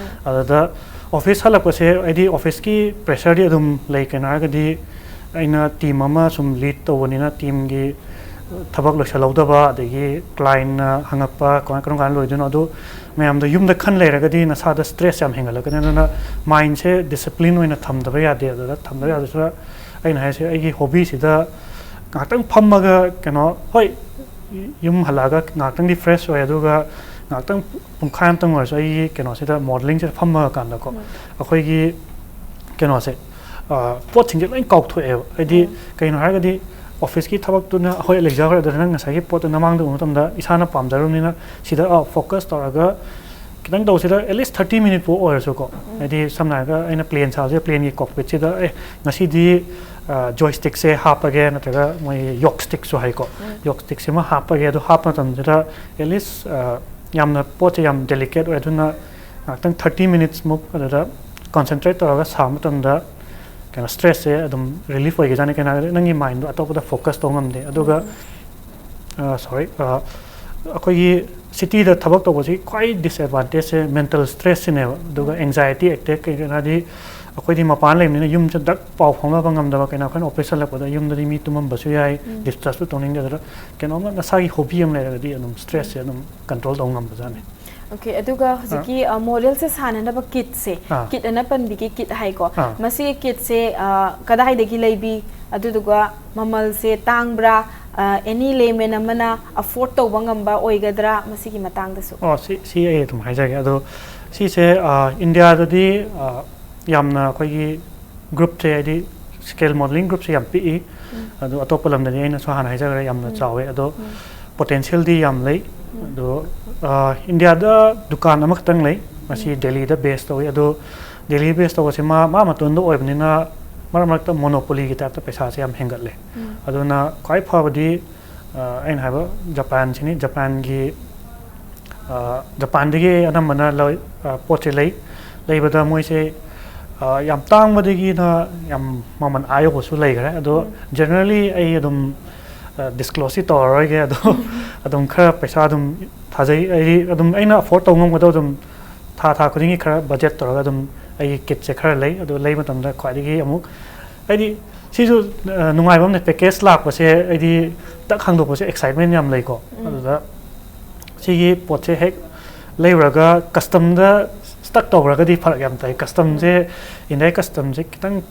ꯑꯗꯨꯗ office ꯍꯜꯂꯛꯄꯁꯦ ꯍꯥꯏꯗꯤ officeꯀꯤ pressureꯗꯤ ꯑꯗꯨꯝ ꯂꯩ꯫ ꯀꯩꯅꯣ ꯍꯥꯏꯔꯒꯗꯤ ꯑꯩꯅ team ꯑꯃ ꯁꯨꯝ lead ꯇꯧꯕꯅꯤꯅ teamꯒꯤ ꯊꯕꯛ ꯂꯣꯏꯁꯤꯜꯍꯧꯗꯕ, ꯑꯗꯒꯤ ꯀ꯭ꯂꯥꯏꯟꯅ ꯍꯪꯉꯛꯄ, "ꯀꯃꯥꯏ, ꯀꯔꯝ ꯀꯥꯟꯗ ꯂꯣꯏꯗꯣꯏꯅꯣ?" ꯑꯗꯨ ꯃꯌꯥꯝꯗꯣ ꯌꯨꯝꯗ ꯈꯟ ꯂꯩꯔꯒꯗꯤ ꯅꯁꯥꯗ ꯁ꯭ꯇ꯭ꯔꯦꯁ ꯌꯥꯝ ꯍꯦꯟꯒꯠꯂꯛꯀꯅꯤ꯫ ꯑꯗꯨꯅ ꯃꯥꯏꯟꯁꯦ ꯗꯤꯁꯤꯄ꯭ꯂꯤꯟ ꯑꯣꯏꯅ ꯊꯝꯗꯕ ꯌꯥꯗꯦ꯫ ꯑꯗꯨꯗ ꯊꯝꯗꯕ ꯌꯥꯗꯣꯏꯁꯤꯅ, ꯑꯩꯅ ꯍꯥꯏꯁꯦ, ꯑꯩꯒꯤ ꯍꯣꯕꯤꯁꯤꯗ ꯉꯥꯏꯍꯥꯛꯇꯪ ꯐꯝꯃꯒ, ꯀꯩꯅꯣ, ꯍꯣꯏ, ꯌꯨꯝ ꯍꯜꯂꯛꯑꯒ ꯉꯥꯏꯍꯥꯛꯇꯪꯗꯤ ꯐ꯭ꯔꯦꯁ ꯑꯣꯏ, ꯑꯗꯨꯒ ꯉꯥꯏꯍꯥꯛꯇꯪ ꯄꯨꯡꯈꯥꯏ ꯑꯃꯇꯪ ꯑꯣꯏꯔꯁꯨ ꯑꯩꯒꯤ ꯀꯩꯅꯣꯁꯤꯗ, ꯃꯣꯗꯦꯂꯤꯡꯁꯤꯗ ꯐꯝꯃꯒ ꯀꯥꯟꯗꯀꯣ, ꯑꯩꯈꯣꯏꯒꯤ ꯀꯩꯅꯣꯁꯦ, ꯑ, ꯄꯣꯠꯁꯤꯡꯁꯦ ꯂꯣꯏ ꯀꯥꯎꯊꯣꯛꯑꯦꯕ꯫ ꯍꯥꯏꯗꯤ, ꯀꯩꯅꯣ ꯍꯥꯏꯔꯒꯗꯤ, ꯑꯣꯐꯤꯁꯀꯤ ꯊꯕꯛꯇꯨꯅ, ꯍꯣꯏ, ꯂꯩꯖꯈ꯭ꯔꯦ, ꯑꯗꯨꯅ ꯅꯪ ꯉꯁꯥꯏꯒꯤ ꯄꯣꯠꯇꯣ ꯅꯃꯥꯡꯗ ꯎꯕ ꯃꯇꯝꯗ ꯏꯁꯥꯅ ꯄꯥꯝꯖꯔꯨꯕꯅꯤꯅ ꯁꯤꯗ, ꯑ, ꯐꯣꯀꯁ ꯇꯧꯔꯒ ꯈꯤꯇꯪ ꯇꯧꯁꯤꯗ, at least thirty minute ꯐꯥꯎ ꯑꯣꯏꯔꯁꯨꯀꯣ꯫ ꯍꯥꯏꯗꯤ, ꯁꯝꯅ ꯍꯥꯏꯔꯒ, ꯑꯩꯅ ꯄ꯭ꯂꯦꯟ ꯁꯥꯕꯁꯦ, ꯄ꯭ꯂꯦꯟꯒꯤ ꯀꯣꯛꯄꯤꯠꯁꯤꯗ, "ꯑꯦ, ꯉꯁꯤꯗꯤ, ꯑ, ꯖꯣꯏꯁꯇꯤꯛꯁꯦ ꯍꯥꯞꯄꯒꯦ", ꯅꯠꯇ꯭ꯔꯒ ꯃꯣꯏ ꯌꯣꯛ ꯁ꯭ꯇꯤꯛꯁꯨ ꯍꯥꯏꯀꯣ, ꯌꯣꯛ ꯁ꯭ꯇꯤꯛꯁꯤꯃ ꯍꯥꯞꯄꯒꯦ꯫ ꯑꯗꯨ ꯍꯥꯞꯄ ꯃꯇꯝꯁꯤꯗ, at least, ꯑ, ꯌꯥꯝꯅ, ꯄꯣꯠꯁꯦ ꯌꯥꯝ ꯗꯦꯂꯤꯀꯦꯠ ꯑꯣꯏ, ꯑꯗꯨꯅ ꯉꯥꯛꯇꯪ thirty minutes ꯃꯨꯛ ꯑꯗꯨꯗ ꯀꯣꯟꯁꯦꯟꯇ꯭ꯔꯦꯠ ꯇꯧꯔꯒ ꯁꯥꯕ ꯃꯇꯝꯗ, ꯀꯩꯅꯣ, ꯁ꯭ꯇ꯭ꯔꯦꯁꯁꯦ ꯑꯗꯨꯝ ꯔꯤꯂꯤꯐ ꯑꯣꯏꯒꯖꯥꯠꯅꯤ꯫ ꯀꯩꯅꯣ ꯍꯥꯏꯔꯒꯗꯤ, ꯅꯪꯒꯤ ꯃꯥꯏꯟꯗꯣ ꯑꯇꯣꯞꯄꯗ ꯐꯣꯀꯁ ꯇꯧ ꯉꯝꯗꯦ꯫ ꯑꯗꯨꯒ, ꯁꯣꯔꯤ, ꯑꯩꯈꯣꯏꯒꯤ ꯁꯤꯇꯤꯗ ꯊꯕꯛ ꯇꯧꯕꯁꯤ ꯈ꯭ꯋꯥꯏ ꯗꯤꯁꯑꯦꯗꯚꯥꯟꯇꯦꯖꯁꯦ ꯃꯦꯟꯇꯦꯜ ꯁ꯭ꯇ꯭ꯔꯦꯁꯁꯤꯅꯦꯕ꯫ ꯑꯗꯨꯒ ꯑꯦꯡꯖꯥꯏꯇꯤ ꯑꯦꯇꯦꯛ, ꯀꯩꯒꯤꯅꯣ ꯍꯥꯏꯗꯤ, ꯑꯩꯈꯣꯏꯗꯤ ꯃꯄꯥꯟ ꯂꯩꯕꯅꯤꯅ ꯌꯨꯝꯁꯦ ꯗꯛ ꯄꯥꯎ ꯐꯥꯎꯅꯕ ꯉꯝꯗꯕ, ꯀꯩꯅꯣ, ꯑꯩꯈꯣꯏꯅ ꯑꯣꯐꯤꯁ ꯍꯜꯂꯛꯄꯗ ꯌꯨꯝꯗꯗꯤ ꯃꯤ ꯇꯨꯝꯃꯝꯕꯁꯨ ꯌꯥꯏ, ꯗꯤꯁꯇꯔꯕꯁꯨ ꯇꯧꯅꯤꯡꯗꯦ꯫ ꯑꯗꯨꯗ ꯀꯩꯅꯣꯝꯃ ꯅꯁꯥꯒꯤ ꯍꯣꯕꯤ ꯑꯃ ꯂꯩꯔꯒꯗꯤ ꯑꯗꯨꯝ ꯁ꯭ꯇ꯭ꯔꯦꯁꯁꯦ ꯑꯗꯨꯝ ꯀꯟꯇ꯭ꯔꯣꯜ ꯇꯧꯕ ꯉꯝꯕꯖꯥꯠꯅꯤ꯫ ꯑꯣꯀꯦ, ꯑꯗꯨꯒ ꯍꯧꯖꯤꯛꯀꯤ, ꯑ, ꯃꯣꯗꯦꯜꯁꯦ ꯁꯥꯟꯅꯅꯕ ꯀꯤꯠꯁꯦ, ꯑꯥ꯫ ꯀꯤꯠ ꯑꯅ ꯄꯟꯕꯤꯒꯦ, ꯀꯤꯠ ꯍꯥꯏꯀꯣ, ꯑꯥ꯫ ꯃꯁꯤꯒꯤ ꯀꯤꯠꯁꯦ, ꯑ, ꯀꯗꯥꯏꯗꯒꯤ ꯂꯩꯕꯤ? ꯑꯗꯨꯗꯨꯒ ꯃꯃꯜꯁꯦ ꯇꯥꯡꯕ꯭ꯔꯥ? ꯑ, ꯑꯦꯅꯤ ꯂꯦꯃꯦꯟ ꯑꯃꯅ ꯑꯐꯣꯔꯗ ꯇꯧꯕ ꯉꯝꯕ ꯑꯣꯏꯒꯗ꯭ꯔꯥ? ꯃꯁꯤꯒꯤ ꯃꯇꯥꯡꯗꯁꯨ꯫ ꯑꯣ, ꯁꯤ, ꯁꯤ ꯑꯩ ꯑꯗꯨꯝ ꯍꯥꯏꯖꯒꯦ꯫ ꯑꯗꯣ ꯁꯤꯁꯦ, ꯑ, ꯏꯟꯗꯤꯌꯥꯗꯗꯤ, ꯑ, ꯌꯥꯝꯅ ꯑꯩꯈꯣꯏꯒꯤ ꯒ꯭ꯔꯨꯞꯁꯦ, ꯍꯥꯏꯗꯤ ꯁ꯭ꯀꯦꯜ ꯃꯣꯗꯦꯂꯤꯡ ꯒ꯭ꯔꯨꯞꯁꯦ ꯌꯥꯝ ꯄꯤꯛꯏ꯫ ꯑꯗꯣ ꯑꯇꯣꯞꯄ ꯂꯝꯗꯗꯤ, ꯑꯩꯅꯁꯨ ꯍꯥꯟꯅ ꯍꯥꯏꯖꯈ꯭ꯔꯦ, ꯌꯥꯝꯅ ꯆꯥꯎꯋꯦ꯫ ꯑꯗꯣ ꯄꯣꯇꯦꯟꯁꯤꯌꯦꯜꯗꯤ ꯌꯥꯝ ꯂꯩ꯫ ꯑꯗꯣ, ꯑ, ꯏꯟꯗꯤꯌꯥꯗ ꯗꯨꯀꯥꯟ ꯑꯃꯈꯛꯇꯪ ꯂꯩ, ꯃꯁꯤ ꯗꯦꯜꯂꯤꯗ ꯕꯦꯁ ꯇꯧꯋꯤ꯫ ꯑꯗꯣ ꯗꯦꯜꯂꯤ ꯕꯦꯁ ꯇꯧꯕꯁꯦ ꯃꯥ, ꯃꯥ ꯃꯇꯣꯟꯗ ꯑꯣꯏꯕꯅꯤꯅ ꯃꯔꯛ ꯃꯔꯛꯇ ꯃꯣꯅꯣꯄꯣꯂꯤꯒꯤ ꯇꯥꯏꯞꯇ ꯄꯩꯁꯥꯁꯦ ꯌꯥꯝ ꯍꯦꯟꯒꯠꯂꯦ꯫ ꯑꯗꯨꯅ ꯈ꯭ꯋꯥꯏ ꯐꯕꯗꯤ, ꯑ, ꯑꯩꯅ ꯍꯥꯏꯕ ꯖꯄꯥꯟꯁꯤꯅꯤ꯫ ꯖꯄꯥꯟꯒꯤ, ꯑ, ꯖꯄꯥꯟꯗꯒꯤ ꯑꯅꯝꯕꯅ ꯂꯧ-, ꯑ, ꯄꯣꯠꯁꯦ ꯂꯩ꯫ ꯂꯩꯕꯗ ꯃꯣꯏꯁꯦ, ꯑ, ꯌꯥꯝ ꯇꯥꯡꯕꯗꯒꯤꯅ ꯌꯥꯝ ꯃꯃꯜ ꯑꯥ ꯌꯧꯕꯁꯨ ꯂꯩꯈ꯭ꯔꯦ꯫ ꯑꯗꯣ ꯖꯦꯅꯔꯦꯜꯂꯤ ꯑꯩ ꯑꯗꯨꯝ, ꯑ, ꯗꯤꯁꯀ꯭ꯂꯣꯁꯇꯤ ꯇꯧꯔꯔꯣꯏꯒꯦ꯫ ꯑꯗꯣ ꯑꯗꯨꯝ ꯈꯔ ꯄꯩꯁꯥ ꯑꯗꯨꯝ ꯊꯥꯖꯩ꯫ ꯑꯩꯗꯤ ꯑꯗꯨꯝ ꯑꯩꯅ ꯑꯐꯣꯔꯗ ꯇꯧꯕ ꯉꯝꯒꯗꯕ ꯑꯗꯨꯝ ꯊꯥ, ꯊꯥ ꯈꯨꯗꯤꯡꯒꯤ ꯈꯔ ꯕꯖꯦꯠ ꯇꯧꯔꯒ ꯑꯗꯨꯝ ꯑꯩꯒꯤ ꯀꯤꯠꯁꯦ ꯈꯔ ꯂꯩ꯫ ꯑꯗꯣ ꯂꯩꯕ ꯃꯇꯝꯗ ꯈ꯭ꯋꯥꯏꯗꯒꯤ ꯑꯃꯨꯛ, ꯍꯥꯏꯗꯤ, ꯁꯤꯁꯨ ꯑ, ꯅꯨꯡꯉꯥꯏꯕ ꯑꯃꯅꯦ, ꯄꯦꯀꯦꯖ ꯂꯥꯛꯄꯁꯦ ꯑꯩꯗꯤ ꯇꯛ ꯍꯥꯡꯗꯣꯛꯄꯁꯦ ꯑꯦꯛꯁꯥꯏꯠꯃꯦꯟ ꯌꯥꯝ ꯂꯩꯀꯣ꯫ ꯑꯗꯨꯗ ꯁꯤꯒꯤ ꯄꯣꯠꯁꯦ ꯍꯦꯛ ꯂꯩꯔꯨꯔꯒ ꯀꯁꯇꯝꯗ ꯁ꯭ꯇꯛ ꯇꯧꯈ꯭ꯔꯒꯗꯤ ꯐꯔꯛ ꯌꯥꯝ ꯇꯥꯏ꯫ ꯀꯁꯇꯝꯁꯦ, ꯏꯟꯗꯤꯌꯥꯒꯤ ꯀꯁꯇꯝꯁꯦ ꯈꯤꯇꯪ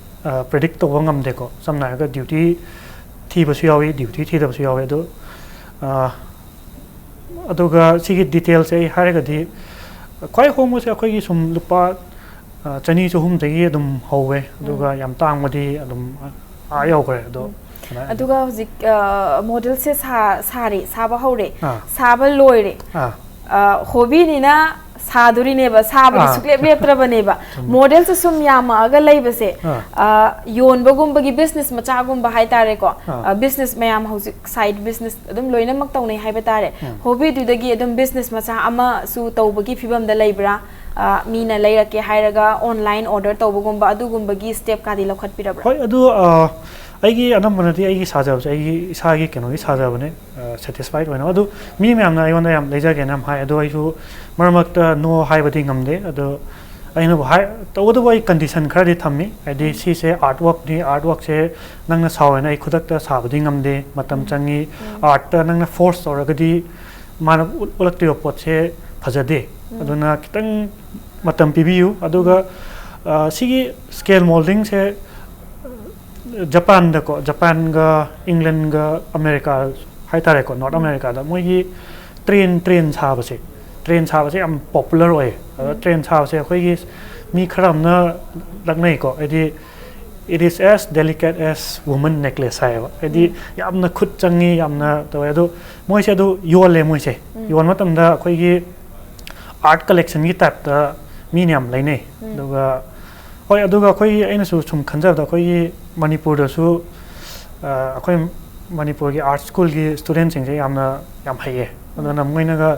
ꯄ꯭ꯔꯤꯗꯤꯛ ꯇꯧꯕ ꯉꯝꯗꯦꯀꯣ꯫ ꯁꯝꯅ ꯍꯥꯏꯔꯒ ꯗ꯭ꯌꯨꯇꯤ ꯊꯤꯕꯁꯨ ꯌꯥꯎꯏ, ꯗ꯭ꯌꯨꯇꯤ ꯊꯤꯗꯕꯁꯨ ꯌꯥꯎꯏ꯫ ꯑꯗꯣ ꯑ, ꯑꯗꯨꯒ ꯁꯤꯒꯤ ꯗꯤꯇꯦꯜꯁꯦ ꯑꯩ ꯍꯥꯏꯔꯒꯗꯤ, ꯈ꯭ꯋꯥꯏ ꯍꯣꯡꯕꯁꯦ ꯑꯩꯈꯣꯏꯒꯤ ꯁꯨꯝ ꯂꯨꯄꯥ ꯑ, ꯆꯅꯤ ꯆꯍꯨꯝꯗꯒꯤ ꯑꯗꯨꯝ ꯍꯧꯋꯦ, ꯑꯗꯨꯒ ꯌꯥꯝ ꯇꯥꯡꯕꯗꯤ ꯑꯗꯨꯝ ꯑꯥ ꯌꯧꯈ꯭ꯔꯦ꯫ ꯑꯗꯣ ꯑꯗꯨꯃꯥꯏꯅ ꯑꯗꯨꯒ ꯍꯧꯖꯤꯛ ꯃꯣꯗꯦꯜꯁꯦ ꯁꯥꯔꯦ, ꯁꯥꯕ ꯍꯧꯔꯦ, ꯑꯥ꯫ ꯁꯥꯕ ꯂꯣꯏꯔꯦ꯫ ꯑꯥ꯫ ꯍꯣꯕꯤꯅꯤꯅ ꯁꯥꯗꯣꯔꯤꯅꯦꯕ, ꯁꯥꯕꯗꯤ ꯑꯥ꯫ ꯁꯨꯛꯂꯦꯞ ꯂꯦꯞꯇ꯭ꯔꯕꯅꯦꯕ꯫ ꯆꯨꯝꯃꯦ꯫ ꯃꯣꯗꯦꯜꯁꯦ ꯁꯨꯝ ꯌꯥꯝꯃꯛꯑꯒ ꯂꯩꯕꯁꯦ, ꯑꯥ꯫ ꯑ, ꯌꯣꯟꯕꯒꯨꯝꯕꯒꯤ ꯕꯤꯖꯤꯅꯦꯁ ꯃꯆꯥꯒꯨꯝꯕ ꯍꯥꯏꯇꯥꯔꯦꯀꯣ꯫ ꯑꯥ꯫ ꯑ, ꯕꯤꯖꯤꯅꯦꯁ ꯃꯌꯥꯝ ꯍꯧꯖꯤꯛ ꯁꯥꯏꯠ ꯕꯤꯖꯤꯅꯦꯁ ꯑꯗꯨꯝ ꯂꯣꯏꯅꯃꯛ ꯇꯧꯅꯩ ꯍꯥꯏꯕ ꯇꯥꯔꯦ꯫ ꯎꯝ꯫ ꯍꯣꯕꯤꯗꯨꯗꯒꯤ ꯑꯗꯨꯝ ꯕꯤꯖꯤꯅꯦꯁ ꯃꯆꯥ ꯑꯃꯁꯨ ꯇꯧꯕꯒꯤ ꯐꯤꯕꯝꯗ ꯂꯩꯕ꯭ꯔꯥ? ꯑ, ꯃꯤꯅ ꯂꯩꯔꯛꯀꯦ ꯍꯥꯏꯔꯒ ꯑꯣꯟꯂꯥꯏꯟ ꯑꯣꯔꯗꯔ ꯇꯧꯕꯒꯨꯝꯕ ꯑꯗꯨꯒꯨꯝꯕꯒꯤ ꯁ꯭ꯇꯦꯞꯀꯥꯗꯤ ꯂꯧꯈꯠꯄꯤꯔꯕ꯭ꯔꯥ? ꯍꯣꯏ, ꯑꯗꯨ, ꯑ, ꯑꯩꯒꯤ ꯑꯅꯝꯕꯅꯗꯤ ꯑꯩꯒꯤ ꯁꯥꯖꯕꯁꯦ ꯑꯩꯒꯤ ꯏꯁꯥꯒꯤ ꯀꯩꯅꯣꯒꯤ ꯁꯥꯖꯕꯅꯦ, ꯑ, ꯁꯦꯇꯤꯁꯐꯥꯏꯠ ꯑꯣꯏꯅꯕ꯫ ꯑꯗꯨ ꯃꯤ ꯃꯌꯥꯝꯅ ꯑꯩꯉꯣꯟꯗ ꯌꯥꯝ ꯂꯩꯖꯒꯦꯅ ꯌꯥꯝ ꯍꯥꯏ, ꯑꯗꯣ ꯑꯩꯁꯨ ꯃꯔꯛ ꯃꯔꯛꯇ no ꯍꯥꯏꯕꯗꯤ ꯉꯝꯗꯦ꯫ ꯑꯗꯣ ꯑꯩꯅꯕꯨ ꯍꯥꯏ, ꯇꯧꯕꯇꯕꯨ ꯑꯩ ꯀꯟꯗꯤꯁꯟ ꯈꯔꯗꯤ ꯊꯝꯃꯤ, ꯍꯥꯏꯗꯤ ꯁꯤꯁꯦ ꯑꯥꯔꯠ ꯋꯥꯔꯛꯅꯤ, ꯑꯥꯔꯠ ꯋꯥꯔꯛꯁꯦ ꯅꯪꯅ ꯁꯥꯎ ꯍꯥꯏꯅ ꯑꯩ ꯈꯨꯗꯛꯇ ꯁꯥꯕꯗꯤ ꯉꯝꯗꯦ, ꯃꯇꯝ ꯆꯪꯉꯤ꯫ ꯑꯥꯔꯠꯇ ꯅꯪꯅ ꯐꯣꯔꯁ ꯇꯧꯔꯒꯗꯤ ꯃꯥꯅ ꯎꯠ-, ꯎꯠꯂꯛꯇꯣꯏꯕ ꯄꯣꯠꯁꯦ ꯐꯖꯗꯦ꯫ ꯑꯗꯨꯅ ꯈꯤꯇꯪ ꯃꯇꯝ ꯄꯤꯕꯤꯌꯨ꯫ ꯑꯗꯨꯒ, ꯑ, ꯁꯤꯒꯤ ꯁ꯭ꯀꯦꯜ ꯃꯣꯜꯗꯤꯡꯁꯦ ꯖꯄꯥꯟꯗꯀꯣ, ꯖꯄꯥꯟꯒ ꯏꯪꯂꯦꯟꯒ ꯑꯃꯦꯔꯤꯀꯥ ꯍꯥꯏꯇꯥꯔꯦꯀꯣ, ꯅꯣꯔꯠ ꯑꯃꯦꯔꯤꯀꯥꯗ ꯃꯣꯏꯒꯤ ꯇ꯭ꯔꯦꯟ, ꯇ꯭ꯔꯦꯟ ꯁꯥꯕꯁꯦ, ꯇ꯭ꯔꯦꯟ ꯁꯥꯕꯁꯦ ꯌꯥꯝ ꯄꯣꯄꯨꯂꯔ ꯑꯣꯏꯌꯦ꯫ ꯑꯗ ꯇ꯭ꯔꯦꯟ ꯁꯥꯕꯁꯦ ꯑꯩꯈꯣꯏꯒꯤ ꯃꯤ ꯈꯔ ꯑꯃꯅ ꯂꯛꯅꯩꯀꯣ, ꯍꯥꯏꯗꯤ, "It is as delicate as woman necklace" ꯍꯥꯏꯌꯦꯕ꯫ ꯍꯥꯏꯗꯤ ꯌꯥꯝꯅ ꯈꯨꯠ ꯆꯪꯉꯤ, ꯌꯥꯝꯅ ꯇꯧꯋꯦ꯫ ꯑꯗꯣ ꯃꯣꯏꯁꯦ ꯑꯗꯨ ꯌꯣꯜꯂꯦ ꯃꯣꯏꯁꯦ꯫ ꯌꯣꯟꯕ ꯃꯇꯝꯗ ꯑꯩꯈꯣꯏꯒꯤ ꯑꯥꯔꯠ ꯀꯂꯦꯛꯁꯟꯒꯤ ꯇꯥꯏꯞꯇ ꯃꯤꯅ ꯌꯥꯝ ꯂꯩꯅꯩ꯫ ꯑꯗꯨꯒ, ꯍꯣꯏ, ꯑꯗꯨꯒ ꯑꯩꯈꯣꯏꯒꯤ, ꯑꯩꯅꯁꯨ ꯁꯨꯝ ꯈꯟꯖꯕꯗ, ꯑꯩꯈꯣꯏꯒꯤ ꯃꯅꯤꯄꯨꯔꯗꯁꯨ, ꯑ, ꯑꯩꯈꯣꯏ ꯃꯅꯤꯄꯨꯔꯒꯤ ꯑꯥꯔꯠ ꯁ꯭ꯀꯨꯜꯒꯤ ꯁ꯭ꯇꯨꯗꯦꯟꯁꯤꯡꯁꯦ ꯌꯥꯝꯅ, ꯌꯥꯝ ꯍꯩꯌꯦ꯫ ꯑꯗꯨꯅ ꯃꯣꯏꯅꯒ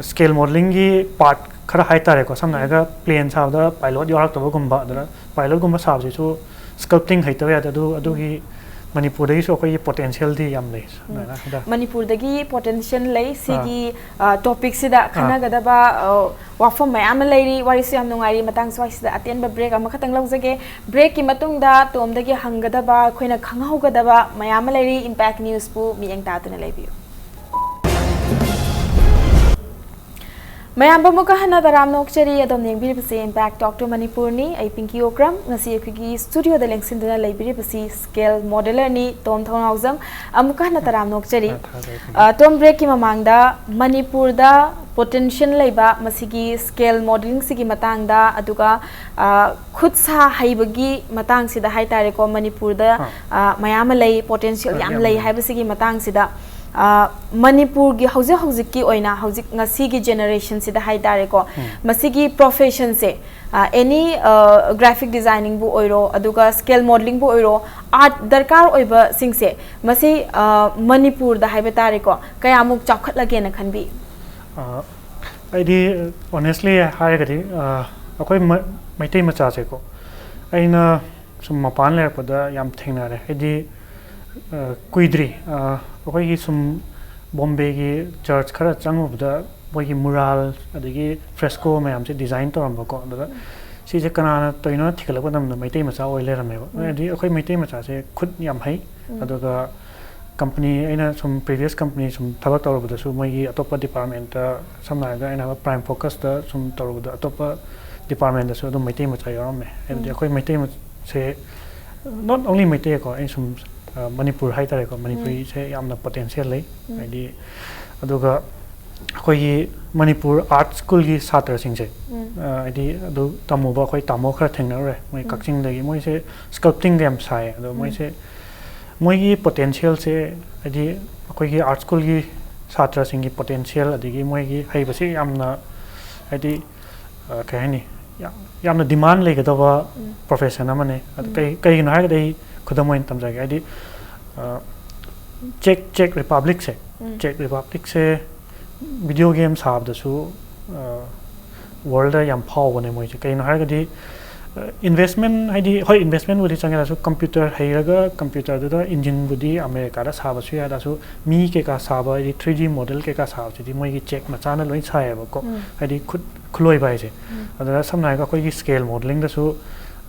ꯁ꯭ꯀꯦꯜ ꯃꯣꯗꯦꯂꯤꯡꯒꯤ ꯄꯥꯔꯠ ꯈꯔ ꯍꯥꯏꯇꯥꯔꯦꯀꯣ, ꯁꯝꯅ ꯍꯥꯏꯔꯒ ꯄ꯭ꯂꯦꯟ ꯁꯥꯕꯗ ꯄꯥꯏꯂꯣꯠ ꯌꯥꯎꯔꯛꯇꯕꯒꯨꯝꯕ, ꯑꯗꯨꯅ ꯄꯥꯏꯂꯣꯠꯀꯨꯝꯕ ꯁꯥꯕꯁꯤꯁꯨ ꯁ꯭ꯀꯜꯞꯇꯤꯡ ꯍꯩꯇꯕ ꯌꯥꯗꯦ꯫ ꯑꯗꯨ, ꯑꯗꯨꯒꯤ ꯃꯅꯤꯄꯨꯔꯗꯒꯤꯁꯨ ꯑꯩꯈꯣꯏꯒꯤ ꯄꯣꯇꯦꯟꯁꯤꯌꯦꯜꯗꯤ ꯌꯥꯝ ꯂꯩ꯫ ꯁꯨꯃꯥꯏꯅ ꯍꯥꯏꯇꯥꯔꯦ꯫ ꯃꯅꯤꯄꯨꯔꯗꯒꯤ ꯄꯣꯇꯦꯟꯁꯤꯌꯦꯜ ꯂꯩ꯫ ꯁꯤꯒꯤ ꯇꯣꯄꯤꯛꯁꯤꯗ ꯈꯟꯅꯒꯗꯕ ꯑ, ꯋꯥꯐꯝ ꯃꯌꯥꯝ ꯑꯃ ꯂꯩꯔꯤ꯫ ꯋꯥꯔꯤꯁꯨ ꯌꯥꯝ ꯅꯨꯡꯉꯥꯏꯔꯤ꯫ ꯃꯇꯥꯡ ꯁ꯭ꯋꯥꯏꯁꯤꯗ ꯑꯇꯦꯟꯕ ꯕ꯭ꯔꯦꯛ ꯑꯃꯈꯛꯇꯪ ꯂꯧꯖꯒꯦ꯫ ꯕ꯭ꯔꯦꯛꯀꯤ ꯃꯇꯨꯡꯗ ꯇꯣꯝꯗꯒꯤ ꯍꯪꯒꯗꯕ, ꯑꯩꯈꯣꯏꯅ ꯈꯪꯍꯧꯒꯗꯕ ꯃꯌꯥꯝ ꯑꯃ ꯂꯩꯔꯤ꯫ ꯏꯝꯄꯦꯛ ꯅ꯭ꯌꯨꯁꯄꯨ ꯃꯤꯠꯌꯦꯡ ꯇꯥꯗꯨꯅ ꯂꯩꯕꯤꯌꯨ꯫ ꯃꯌꯥꯝꯕꯨ ꯑꯃꯨꯛꯀ ꯍꯟꯅ ꯇꯔꯥꯝꯅ ꯑꯣꯛꯆꯔꯤ꯫ ꯑꯗꯣꯝꯅ ꯌꯦꯡꯕꯤꯔꯤꯕꯁꯤ ꯏꯝꯄꯦꯛ ꯇꯣꯛ ꯇꯨ ꯃꯅꯤꯄꯨꯔꯅꯤ꯫ ꯑꯩ ꯄꯤꯡꯀꯤ ꯑꯣꯀ꯭ꯔꯝ꯫ ꯉꯁꯤ ꯑꯩꯈꯣꯏꯒꯤ ꯁ꯭ꯇꯨꯗꯤꯑꯣꯗ ꯂꯦꯡꯁꯤꯟꯗꯨꯅ ꯂꯩꯕꯤꯔꯤꯕꯁꯤ ꯁ꯭ꯀꯦꯜ ꯃꯣꯗꯦꯂꯔꯅꯤ, ꯇꯣꯝ ꯊꯧꯅꯥꯎꯖꯝ꯫ ꯑꯃꯨꯛꯀ ꯍꯟꯅ ꯇꯔꯥꯝꯅ ꯑꯣꯛꯆꯔꯤ꯫ ꯑ, ꯇꯣꯝ, ꯕ꯭ꯔꯦꯛꯀꯤ ꯃꯃꯥꯡꯗ ꯃꯅꯤꯄꯨꯔꯗ ꯄꯣꯇꯦꯟꯁꯤꯌꯦꯜ ꯂꯩꯕ ꯃꯁꯤꯒꯤ ꯁ꯭ꯀꯦꯜ ꯃꯣꯗꯦꯂꯤꯡꯁꯤꯒꯤ ꯃꯇꯥꯡꯗ, ꯑꯗꯨꯒ ꯑ, ꯈꯨꯠ ꯁꯥ ꯍꯩꯕꯒꯤ ꯃꯇꯥꯡꯁꯤꯗ ꯍꯥꯏꯇꯥꯔꯦꯀꯣ, ꯃꯅꯤꯄꯨꯔꯗ ꯑ, ꯃꯌꯥꯝ ꯑꯃ ꯂꯩ, ꯄꯣꯇꯦꯟꯁꯤꯌꯦꯜ ꯌꯥꯝ ꯂꯩ ꯍꯥꯏꯕꯁꯤꯒꯤ ꯃꯇꯥꯡꯁꯤꯗ, ꯑ, ꯃꯅꯤꯄꯨꯔꯒꯤ ꯍꯧꯖꯤꯛ ꯍꯧꯖꯤꯛꯀꯤ ꯑꯣꯏꯅ, ꯍꯧꯖꯤꯛ ꯉꯁꯤꯒꯤ ꯖꯦꯅꯦꯔꯦꯁꯟꯁꯤꯗ ꯍꯥꯏꯇꯥꯔꯦꯀꯣ, ꯃꯁꯤꯒꯤ ꯄ꯭ꯔꯣꯐꯦꯁꯟꯁꯦ, ꯑꯦꯅꯤ ꯒ꯭ꯔꯥꯐꯤꯛ ꯗꯤꯖꯥꯏꯅꯤꯡꯕꯨ ꯑꯣꯏꯔꯣ, ꯑꯗꯨꯒ ꯁ꯭ꯀꯦꯜ ꯃꯣꯗꯦꯂꯤꯡꯕꯨ ꯑꯣꯏꯔꯣ, ꯑꯥꯔꯠ ꯗꯔꯀꯥꯔ ꯑꯣꯏꯕꯁꯤꯡꯁꯦ, ꯃꯁꯤ ꯑ, ꯃꯅꯤꯄꯨꯔꯗ ꯍꯥꯏꯕ ꯇꯥꯔꯦꯀꯣ, ꯀꯌꯥꯃꯨꯛ ꯆꯥꯎꯈꯠꯂꯒꯦꯅ ꯈꯟꯕꯤ? ꯑ, ꯑꯩꯗꯤ ꯑꯣꯅꯦꯁꯂꯤ ꯍꯥꯏꯔꯒꯗꯤ, ꯑ, ꯑꯩꯈꯣꯏ ꯃ-, ꯃꯩꯇꯩ ꯃꯆꯥꯁꯦꯀꯣ, ꯑꯩꯅ ꯁꯨꯝ ꯃꯄꯥꯟ ꯂꯩꯔꯛꯄꯗ ꯌꯥꯝ ꯊꯦꯡꯅꯔꯦ꯫ ꯍꯥꯏꯗꯤ, ꯑ, ꯀꯨꯏꯗ꯭ꯔꯤ, ꯑ, ꯑꯩꯈꯣꯏꯒꯤ ꯁꯨꯝ ꯕꯣꯝꯕꯦꯒꯤ ꯆꯔꯆ ꯈꯔ ꯆꯪꯉꯨꯕꯗ ꯃꯣꯏꯒꯤ ꯃꯨꯔꯥꯜ ꯑꯗꯒꯤ ꯐ꯭ꯔꯦꯁꯀꯣ ꯃꯌꯥꯝꯁꯦ ꯗꯤꯖꯥꯏꯟ ꯇꯧꯔꯝꯕꯀꯣ꯫ ꯑꯗꯨꯗ ꯁꯤꯁꯦ ꯀꯅꯥꯅ ꯇꯧꯔꯤꯅꯣ ꯊꯤꯒꯠꯂꯛꯄ ꯃꯇꯝꯗ ꯃꯩꯇꯩ ꯃꯆꯥ ꯑꯣꯏ ꯂꯩꯔꯝꯃꯦꯕ꯫ ꯍꯥꯏꯗꯤ ꯑꯩꯈꯣꯏ ꯃꯩꯇꯩ ꯃꯆꯥꯁꯦ ꯈꯨꯠ ꯌꯥꯝ ꯍꯩ꯫ ꯑꯗꯨꯒ ꯀꯝꯄꯅꯤ, ꯑꯩꯅ ꯁꯨꯝ ꯄ꯭ꯔꯤꯚꯤꯌꯁ ꯀꯝꯄꯅꯤ ꯁꯨꯝ ꯊꯕꯛ ꯇꯧꯔꯨꯕꯗꯁꯨ ꯃꯣꯏꯒꯤ ꯑꯇꯣꯞꯄ ꯗꯤꯄꯥꯔꯠꯃꯦꯟꯇ, ꯁꯝꯅ ꯍꯥꯏꯔꯕꯗ ꯑꯩꯅ ꯍꯥꯏꯕ ꯄ꯭ꯔꯥꯏꯝ ꯐꯣꯀꯁꯇ ꯁꯨꯝ ꯇꯧꯔꯨꯕꯗ ꯑꯇꯣꯞꯄ ꯗꯤꯄꯥꯔꯠꯃꯦꯟꯇꯁꯨ ꯑꯗꯨꯝ ꯃꯩꯇꯩ ꯃꯆꯥ ꯌꯥꯎꯔꯝꯃꯦ꯫ ꯍꯥꯏꯕꯗꯤ ꯑꯩꯈꯣꯏ ꯃꯩꯇꯩ ꯃꯆꯥꯁꯦ, ꯅꯣꯠ ꯑꯣꯡꯂꯤ ꯃꯩꯇꯩꯀꯣ, ꯑꯩꯅ ꯁꯨꯝ, ꯑ, ꯃꯅꯤꯄꯨꯔ ꯍꯥꯏꯇꯥꯔꯦꯀꯣ, ꯃꯅꯤꯄꯨꯔꯤꯁꯦ ꯌꯥꯝꯅ ꯄꯣꯇꯦꯟꯁꯤꯌꯦꯜ ꯂꯩ꯫ ꯍꯥꯏꯗꯤ, ꯑꯗꯨꯒ ꯑꯩꯈꯣꯏꯒꯤ ꯃꯅꯤꯄꯨꯔ ꯑꯥꯔꯠ ꯁ꯭ꯀꯨꯜꯒꯤ ꯁꯥꯇ꯭ꯔꯁꯤꯡꯁꯦ, ꯑ, ꯍꯥꯏꯗꯤ ꯑꯗꯨ ꯇꯝꯃꯨꯕ ꯑꯩꯈꯣꯏ ꯇꯥꯃꯣ ꯈꯔ ꯊꯦꯡꯅꯔꯨꯔꯦ, ꯃꯣꯏ ꯀꯛꯆꯤꯡꯗꯒꯤ꯫ ꯃꯣꯏꯁꯦ ꯁ꯭ꯀꯜꯞꯇꯤꯡꯒ ꯌꯥꯝ ꯁꯥꯏꯌꯦ꯫ ꯑꯗꯣ ꯃꯣꯏꯁꯦ, ꯃꯣꯏꯒꯤ ꯄꯣꯇꯦꯟꯁꯤꯌꯦꯜꯁꯦ, ꯍꯥꯏꯗꯤ ꯑꯩꯈꯣꯏꯒꯤ ꯑꯥꯔꯠ ꯁ꯭ꯀꯨꯜꯒꯤ ꯁꯥꯇ꯭ꯔꯁꯤꯡꯒꯤ ꯄꯣꯇꯦꯟꯁꯤꯌꯦꯜ ꯑꯗꯒꯤ ꯃꯣꯏꯒꯤ ꯍꯩꯕꯁꯦ ꯌꯥꯝꯅ, ꯍꯥꯏꯗꯤ, ꯑ, ꯀꯩ ꯍꯥꯏꯅꯤ, ꯌꯥꯝ, ꯌꯥꯝꯅ ꯗꯤꯃꯥꯟ ꯂꯩꯒꯗꯕ ꯄ꯭ꯔꯣꯐꯦꯁꯟ ꯑꯃꯅꯦ꯫ ꯑꯗꯨ ꯀꯩ-, ꯀꯩꯒꯤꯅꯣ ꯍꯥꯏꯔꯒꯗꯤ ꯑꯩ ꯈꯨꯗꯝ ꯑꯣꯏꯅ ꯇꯝꯖꯒꯦ꯫ ꯍꯥꯏꯗꯤ, ꯑ, ꯆꯦꯛ, ꯆꯦꯛ ꯔꯤꯄꯕ꯭ꯂꯤꯛꯁꯦ, ꯆꯦꯛ ꯔꯤꯄꯕ꯭ꯂꯤꯛꯁꯦ ꯚꯤꯗꯤꯑꯣ ꯒꯦꯝ ꯁꯥꯕꯗꯁꯨ, ꯑ, ꯋꯥꯔꯜꯗ ꯌꯥꯝ ꯐꯥꯎꯕꯅꯦ ꯃꯣꯏꯁꯦ꯫ ꯀꯩꯒꯤꯅꯣ ꯍꯥꯏꯔꯒꯗꯤ, ꯏꯟꯚꯦꯁꯃꯦꯟ ꯍꯥꯏꯗꯤ, ꯍꯣꯏ, ꯏꯟꯚꯦꯁꯃꯦꯟꯕꯨꯗꯤ ꯆꯪꯉꯦ, ꯑꯗꯨꯁꯨ ꯀꯝꯄ꯭ꯌꯨꯇꯔ ꯍꯩꯔꯒ ꯀꯝꯄ꯭ꯌꯨꯇꯔꯗꯨꯗ ꯏꯟꯖꯤꯟꯕꯨꯗꯤ ꯑꯃꯦꯔꯤꯀꯥꯗ ꯁꯥꯕꯁꯨ ꯌꯥꯏ, ꯑꯗꯨꯁꯨ ꯃꯤ ꯀꯩꯀꯥ ꯁꯥꯕ ꯍꯥꯏꯗꯤ ꯊ꯭ꯔꯤ ꯗꯤ ꯃꯣꯗꯦꯜ ꯀꯩꯀꯥ ꯁꯥꯕꯁꯤꯗꯤ ꯃꯣꯏꯒꯤ ꯆꯦꯛ ꯃꯆꯥꯅ ꯂꯣꯏ ꯁꯥꯏꯌꯦꯕꯀꯣ꯫ ꯎꯝ꯫ ꯍꯥꯏꯗꯤ ꯈꯨꯠ ꯈꯨꯠꯂꯣꯏꯕ ꯍꯥꯏꯁꯦ꯫ ꯎꯝ꯫ ꯑꯗꯨꯗ ꯁꯝꯅ ꯍꯥꯏꯔꯒ ꯑꯩꯈꯣꯏꯒꯤ ꯁ꯭ꯀꯦꯜ ꯃꯣꯗꯦꯂꯤꯡꯗꯁꯨ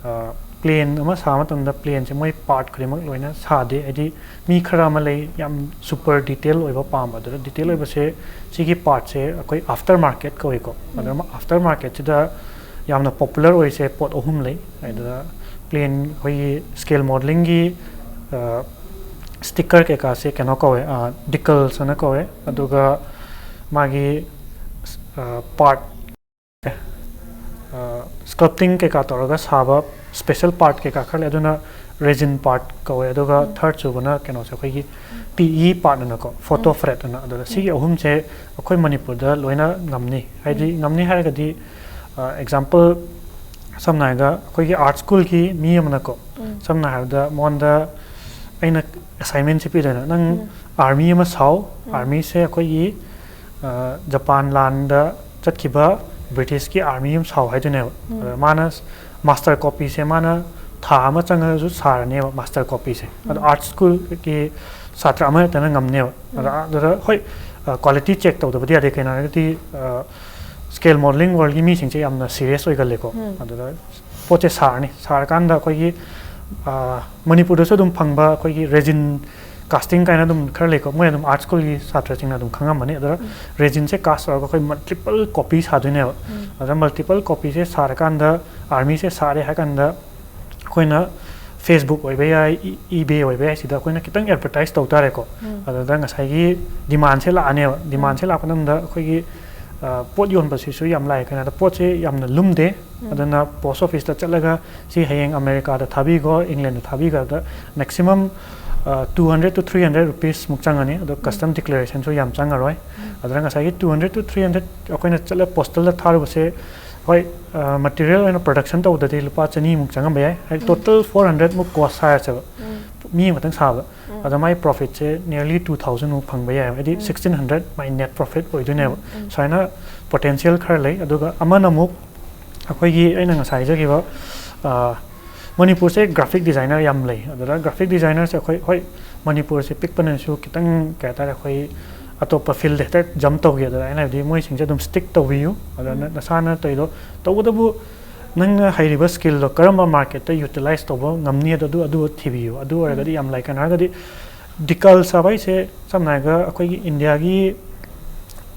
ꯄ꯭ꯂꯦꯟ ꯑꯃ ꯁꯥꯕ ꯃꯇꯝꯗ ꯄ꯭ꯂꯦꯟꯁꯦ ꯃꯣꯏ ꯄꯥꯔꯠ ꯈꯨꯗꯤꯡꯃꯛ ꯂꯣꯏꯅ ꯁꯥꯗꯦ, ꯍꯥꯏꯗꯤ ꯃꯤ ꯈꯔ ꯑꯃ ꯂꯩ ꯌꯥꯝ ꯁꯨꯄꯔ ꯗꯤꯇꯦꯜ ꯑꯣꯏꯕ ꯄꯥꯝꯕ꯫ ꯑꯗꯨꯗ ꯗꯤꯇꯦꯜ ꯑꯣꯏꯕꯁꯦ ꯁꯤꯒꯤ ꯄꯥꯔꯠꯁꯦ ꯑꯩꯈꯣꯏ ꯑꯥꯐꯇꯔ ꯃꯥꯔꯀꯦꯠ ꯀꯧꯏꯀꯣ꯫ ꯑꯗꯨꯅ ꯑꯥꯐꯇꯔ ꯃꯥꯔꯀꯦꯠꯁꯤꯗ ꯌꯥꯝꯅ ꯄꯣꯄꯨꯂꯔ ꯑꯣꯏꯔꯤꯁꯦ ꯄꯣꯠ ꯑꯍꯨꯝ ꯂꯩ꯫ ꯑꯗꯨꯗ ꯄ꯭ꯂꯦꯟ ꯑꯩꯈꯣꯏꯒꯤ ꯁ꯭ꯀꯦꯜ ꯃꯣꯗꯦꯂꯤꯡꯒꯤ ꯁ꯭ꯇꯤꯀꯔ ꯀꯩꯀꯥꯁꯦ ꯀꯩꯅꯣ ꯀꯧꯋꯦ, ꯗꯤꯀꯜꯁ ꯑꯅ ꯀꯧꯋꯦ꯫ ꯑꯗꯨꯒ ꯃꯥꯒꯤ ꯄꯥꯔꯠ ꯁ꯭ꯀꯜꯞꯇꯤꯡ ꯀꯩꯀꯥ ꯇꯧꯔꯒ ꯁꯥꯕ ꯁ꯭ꯄꯦꯁꯦꯜ ꯄꯥꯔꯠ ꯀꯩꯀꯥ ꯈꯔ ꯂꯩ, ꯑꯗꯨꯅ ꯔꯦꯖꯤꯟ ꯄꯥꯔꯠ ꯀꯧꯋꯦ꯫ ꯑꯗꯨꯒ ꯊꯔꯠ ꯁꯨꯕꯅ ꯀꯩꯅꯣꯁꯦ, ꯑꯩꯈꯣꯏꯒꯤ ꯄꯤ ꯏ ꯄꯥꯔꯠ ꯑꯅꯀꯣ, ꯐꯣꯇꯣ ꯐ꯭ꯔꯦꯠ ꯑꯅ꯫ ꯑꯗꯨꯗ ꯁꯤꯒꯤ ꯑꯍꯨꯝꯁꯦ ꯑꯩꯈꯣꯏ ꯃꯅꯤꯄꯨꯔꯗ ꯂꯣꯏꯅ ꯉꯝꯅꯤ꯫ ꯍꯥꯏꯗꯤ ꯉꯝꯅꯤ ꯍꯥꯏꯔꯒꯗꯤ, ꯑꯦꯛꯖꯥꯝꯄꯜ ꯁꯝꯅ ꯍꯥꯏꯔꯒ ꯑꯩꯈꯣꯏꯒꯤ ꯑꯥꯔꯠ ꯁ꯭ꯀꯨꯜꯒꯤ ꯃꯤ ꯑꯃꯅꯀꯣ, ꯁꯝꯅ ꯍꯥꯏꯔꯕꯗ ꯃꯉꯣꯟꯗ ꯑꯩꯅ ꯑꯦꯁꯥꯏꯟꯃꯦꯟꯁꯦ ꯄꯤꯗꯣꯏꯅꯦ, "ꯅꯪ ꯑꯥꯔꯃꯤ ꯑꯃ ꯁꯥꯎ, ꯑꯥꯔꯃꯤꯁꯦ ꯑꯩꯈꯣꯏꯒꯤ ꯖꯄꯥꯟ ꯂꯥꯟꯗ ꯆꯠꯈꯤꯕ ꯕ꯭ꯔꯤꯇꯤꯁꯀꯤ ꯑꯥꯔꯃꯤ ꯑꯃ ꯁꯥꯎ" ꯍꯥꯏꯗꯣꯏꯅꯦꯕ꯫ ꯑꯗ ꯃꯥꯅ ꯃꯥꯁꯇꯔ ꯀꯣꯄꯤꯁꯦ ꯃꯥꯅ ꯊꯥ ꯑꯃ ꯆꯪꯉꯒꯁꯨ ꯁꯥꯔꯅꯦꯕ, ꯃꯥꯁꯇꯔ ꯀꯣꯄꯤꯁꯦ꯫ ꯑꯗꯣ ꯑꯥꯔꯠ ꯁ꯭ꯀꯨꯜꯒꯤ ꯁꯥꯇ꯭ꯔ ꯑꯃ ꯍꯦꯛꯇꯅ ꯉꯝꯅꯦꯕ꯫ ꯑꯗ ꯑꯗꯨꯗ ꯍꯣꯏ, ꯀ꯭ꯋꯥꯂꯤꯇꯤ ꯆꯦꯛ ꯇꯧꯗꯕꯗꯤ ꯌꯥꯗꯦ, ꯀꯩꯅꯣ ꯍꯥꯏꯔꯒꯗꯤ ꯁ꯭ꯀꯦꯜ ꯃꯣꯗꯦꯂꯤꯡ ꯋꯥꯔꯜꯒꯤ ꯃꯤꯁꯤꯡꯁꯦ ꯌꯥꯝꯅ ꯁꯤꯔꯤꯌꯁ ꯑꯣꯏꯒꯜꯂꯦꯀꯣ꯫ ꯑꯗꯨꯗ ꯄꯣꯠꯁꯦ ꯁꯥꯔꯅꯤ, ꯁꯥꯔꯀꯥꯟꯗ ꯑꯩꯈꯣꯏꯒꯤ ꯃꯅꯤꯄꯨꯔꯗꯁꯨ ꯑꯗꯨꯝ ꯐꯪꯕ ꯑꯩꯈꯣꯏꯒꯤ ꯔꯦꯖꯤꯟ ꯀꯥꯁꯇꯤꯡ ꯀꯥꯏꯅ ꯑꯗꯨꯝ ꯈꯔ ꯂꯩꯀꯣ, ꯃꯣꯏ ꯑꯗꯨꯝ ꯑꯥꯔꯠ ꯁ꯭ꯀꯨꯜꯒꯤ ꯁꯥꯇ꯭ꯔꯁꯤꯡꯅ ꯑꯗꯨꯝ ꯈꯪꯉꯝꯃꯅꯤ꯫ ꯑꯗꯨꯗ ꯔꯦꯖꯤꯟꯁꯦ ꯀꯥꯁ ꯇꯧꯔꯒ ꯑꯩꯈꯣꯏ ꯃꯜꯇꯤꯄꯜ ꯀꯣꯄꯤ ꯁꯥꯗꯣꯏꯅꯦꯕ꯫ ꯑꯗ ꯃꯜꯇꯤꯄꯜ ꯀꯣꯄꯤꯁꯦ ꯁꯥꯔꯀꯥꯟꯗ, ꯑꯥꯔꯃꯤꯁꯦ ꯁꯥꯔꯦ ꯍꯥꯏ ꯀꯥꯟꯗ, ꯑꯩꯈꯣꯏꯅ ꯐꯦꯁꯕꯨꯛ ꯑꯣꯏꯕ ꯌꯥꯏ, ꯏ- ꯏꯕꯦ ꯑꯣꯏꯕ ꯌꯥꯏ, ꯁꯤꯗ ꯑꯩꯈꯣꯏꯅ ꯈꯤꯇꯪ ꯑꯦꯗꯚꯔꯇꯥꯏꯁ ꯇꯧ ꯇꯥꯔꯦꯀꯣ꯫ ꯑꯗꯨꯗ ꯉꯁꯥꯏꯒꯤ ꯗꯤꯃꯥꯟꯁꯦ ꯂꯥꯛꯑꯅꯦꯕ꯫ ꯗꯤꯃꯥꯟꯁꯦ ꯂꯥꯛꯄ ꯃꯇꯝꯗ ꯑꯩꯈꯣꯏꯒꯤ ꯄꯣꯠ ꯌꯣꯟꯕꯁꯤꯁꯨ ꯌꯥꯝ ꯂꯥꯏ, ꯀꯩꯅꯣꯗ ꯄꯣꯠꯁꯦ ꯌꯥꯝꯅ ꯂꯨꯝꯗꯦ꯫ ꯑꯗꯨꯅ ꯄꯣꯁ ꯑꯣꯐꯤꯁꯇ ꯆꯠꯂꯒ ꯁꯤ ꯍꯌꯦꯡ ꯑꯃꯦꯔꯤꯀꯥꯗ ꯊꯥꯕꯤꯈꯣ, ꯏꯪꯂꯦꯟꯗ ꯊꯥꯕꯤꯈꯣ ꯍꯥꯏꯕꯗ maximum two hundred to three hundred ꯔꯨꯄꯤꯁꯃꯨꯛ ꯆꯪꯉꯅꯤ꯫ ꯑꯗꯣ ꯀꯁꯇꯝ ꯗꯤꯀ꯭ꯂꯦꯔꯦꯁꯟꯁꯨ ꯌꯥꯝ ꯆꯪꯉꯔꯣꯏ꯫ ꯑꯗꯨꯅ ꯉꯁꯥꯏꯒꯤ two hundred to three hundred ꯑꯩꯈꯣꯏꯅ ꯆꯠꯂ ꯄꯣꯁꯇꯜꯗ ꯊꯥꯔꯨꯕꯁꯦ, ꯍꯣꯏ, ꯃꯇꯤꯔꯤꯌꯦꯜ ꯑꯣꯏꯅ ꯄ꯭ꯔꯗꯛꯁꯟ ꯇꯧꯕꯗꯗꯤ ꯂꯨꯄꯥ ꯆꯅꯤꯃꯨꯛ ꯆꯪꯉꯝꯕ ꯌꯥꯏ, ꯍꯥꯏꯗꯤ ꯇꯣꯇꯜ ꯐꯣꯔ ꯍꯟꯗ꯭ꯔꯦꯠꯃꯨꯛ ꯀꯣꯁ ꯍꯥꯏꯔꯁꯦꯕ, ꯃꯤ ꯑꯃꯈꯛꯇꯪ ꯁꯥꯕ꯫ ꯑꯗ ꯃꯥꯏ ꯄ꯭ꯔꯣꯐꯤꯠꯁꯦ ꯅꯤꯌꯔꯂꯤ ꯇꯨ ꯊꯥꯎꯖꯟꯃꯨꯛ ꯐꯪꯕ ꯌꯥꯏ, ꯍꯥꯏꯗꯤ ꯁꯤꯛꯁꯇꯤꯟ ꯍꯟꯗ꯭ꯔꯦꯠ ꯃꯥꯏ ꯅꯦꯠ ꯄ꯭ꯔꯣꯐꯤꯠ ꯑꯣꯏꯗꯣꯏꯅꯦꯕ꯫ ꯁꯨꯃꯥꯏꯅ ꯄꯣꯇꯦꯟꯁꯤꯌꯦꯜ ꯈꯔ ꯂꯩ꯫ ꯑꯗꯨꯒ ꯑꯃꯅ ꯑꯃꯨꯛ ꯑꯩꯈꯣꯏꯒꯤ ꯑꯩꯅ ꯉꯁꯥꯏ ꯍꯥꯏꯖꯈꯤꯕ, ꯑ, ꯃꯅꯤꯄꯨꯔꯁꯦ graphic designer ꯌꯥꯝ ꯂꯩ꯫ ꯑꯗꯨꯗ graphic designerꯁꯦ ꯑꯩꯈꯣꯏ, ꯍꯣꯏ, ꯃꯅꯤꯄꯨꯔꯁꯦ ꯄꯤꯛꯄꯅꯁꯨ ꯈꯤꯇꯪ, ꯀꯩ ꯍꯥꯏꯇꯥꯔꯦ, ꯑꯩꯈꯣꯏ ꯑꯇꯣꯞꯄ field ꯍꯦꯛꯇ jump ꯇꯧꯈꯤ꯫ ꯑꯗꯨꯗ ꯑꯩꯅ ꯍꯥꯏꯕꯗꯤ ꯃꯣꯏꯁꯤꯡꯁꯦ ꯑꯗꯨꯝ stick ꯇꯧꯕꯤꯌꯨ꯫ ꯑꯗ ꯎꯝ꯫ ꯅ-, ꯅꯁꯥꯅ ꯇꯧꯔꯤꯗꯣ, ꯇꯧꯕꯇꯕꯨ ꯅꯪꯅ ꯍꯩꯔꯤꯕ skillꯗꯣ ꯀꯔꯝꯕ marketꯇ utilize ꯇꯧꯕ ꯉꯝꯅꯤ, ꯑꯗꯨ, ꯑꯗꯨ, ꯑꯗꯨ ꯊꯤꯕꯤꯌꯨ꯫ ꯑꯗꯨ ꯑꯣꯏꯔꯒꯗꯤ ꯎꯝ꯫ ꯌꯥꯝ ꯂꯥꯏ꯫ ꯀꯩꯅꯣ ꯍꯥꯏꯔꯒꯗꯤ decal ꯁꯥꯕ ꯍꯥꯏꯁꯦ, ꯁꯝꯅ ꯍꯥꯏꯔꯒ, ꯑꯩꯈꯣꯏꯒꯤ ꯏꯟꯗꯤꯌꯥꯒꯤ,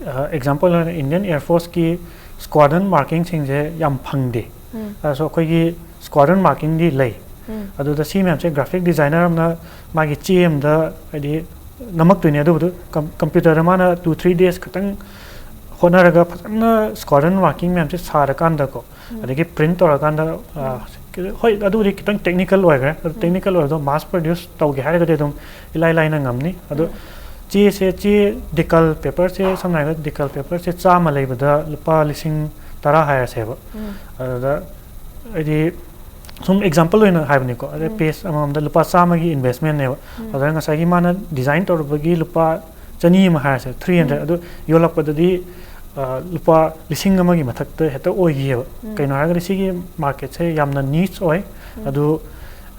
ꯑ, example ꯑꯣꯏꯅ Indian Air Forceꯀꯤ squadron markingꯁꯤꯡꯁꯦ ꯌꯥꯝ ꯐꯪꯗꯦ꯫ ꯎꯝ꯫ ꯑꯗꯨꯁꯨ ꯑꯩꯈꯣꯏꯒꯤ squadron markingꯗꯤ ꯂꯩ꯫ ꯎꯝ꯫ ꯑꯗꯨꯗ ꯁꯤ ꯃꯌꯥꯝꯁꯦ graphic designer ꯑꯃꯅ ꯃꯥꯒꯤ ꯆꯦ ꯑꯃꯗ, ꯍꯥꯏꯗꯤ, ꯅꯝꯃꯛꯇꯣꯏꯅꯦ꯫ ꯑꯗꯨꯕꯨꯗꯨ com-, computer ꯃꯥꯅ two three days ꯈꯛꯇꯪ ꯍꯣꯠꯅꯔꯒ ꯐꯖꯅ squadron marking ꯃꯌꯥꯝꯁꯦ ꯁꯥꯔꯀꯥꯟꯗꯀꯣ, ꯎꯝ꯫ ꯑꯗꯒꯤ print ꯇꯧꯔꯀꯥꯟꯗ, ꯑ, ꯎꯝ꯫ ꯍꯣꯏ, ꯑꯗꯨꯕꯨꯗꯤ ꯈꯤꯇꯪ technical ꯑꯣꯏꯈ꯭ꯔꯦ꯫ ꯑꯗꯨ ꯎꯝ꯫ Technical ꯑꯣꯏꯕꯗꯣ mass produce ꯇꯧꯒꯦ ꯍꯥꯏꯔꯒꯗꯤ ꯑꯗꯨꯝ ꯏꯂꯥꯏ ꯂꯥꯏꯅ ꯉꯝꯅꯤ꯫ ꯑꯗꯣ ꯎꯝ꯫ ꯆꯦꯁꯦ, ꯆꯦ decal paperꯁꯦ, ꯁꯝꯅ ꯍꯥꯏꯔꯕꯗ decal paperꯁꯦ ꯆꯥꯝꯃ ꯂꯩꯕꯗ ꯂꯨꯄꯥ ꯂꯤꯁꯤꯡ ꯇꯔꯥ ꯍꯥꯏꯔꯁꯦꯕ꯫ ꯎꯝ꯫ ꯑꯗꯨꯗ ꯍꯥꯏꯗꯤ ꯁꯨꯝ example ꯑꯣꯏꯅ ꯍꯥꯏꯕꯅꯤꯀꯣ꯫ ꯑꯗꯩ ꯎꯝ꯫ Page ꯑꯃꯃꯝꯗ ꯂꯨꯄꯥ ꯆꯥꯝꯃꯒꯤ investmentꯅꯦꯕ꯫ ꯎꯝ꯫ ꯑꯗꯨꯗ ꯉꯁꯥꯏꯒꯤ ꯃꯥꯅ design ꯇꯧꯔꯨꯕꯒꯤ ꯂꯨꯄꯥ ꯆꯅꯤ ꯑꯃ ꯍꯥꯏꯔꯁꯦ, three hundred, ꯎꯝ꯫ ꯑꯗꯨ ꯌꯣꯜꯂꯛꯄꯗꯗꯤ, ꯑ, ꯂꯨꯄꯥ ꯂꯤꯁꯤꯡ ꯑꯃꯒꯤ ꯃꯊꯛꯇ ꯍꯦꯛꯇ ꯑꯣꯏꯈꯤꯑꯕ꯫ ꯎꯝ꯫ ꯀꯩꯅꯣ ꯍꯥꯏꯔꯒꯗꯤ ꯁꯤꯒꯤ marketꯁꯦ ꯌꯥꯝꯅ niche ꯑꯣꯏ꯫ ꯎꯝ꯫ ꯑꯗꯨ,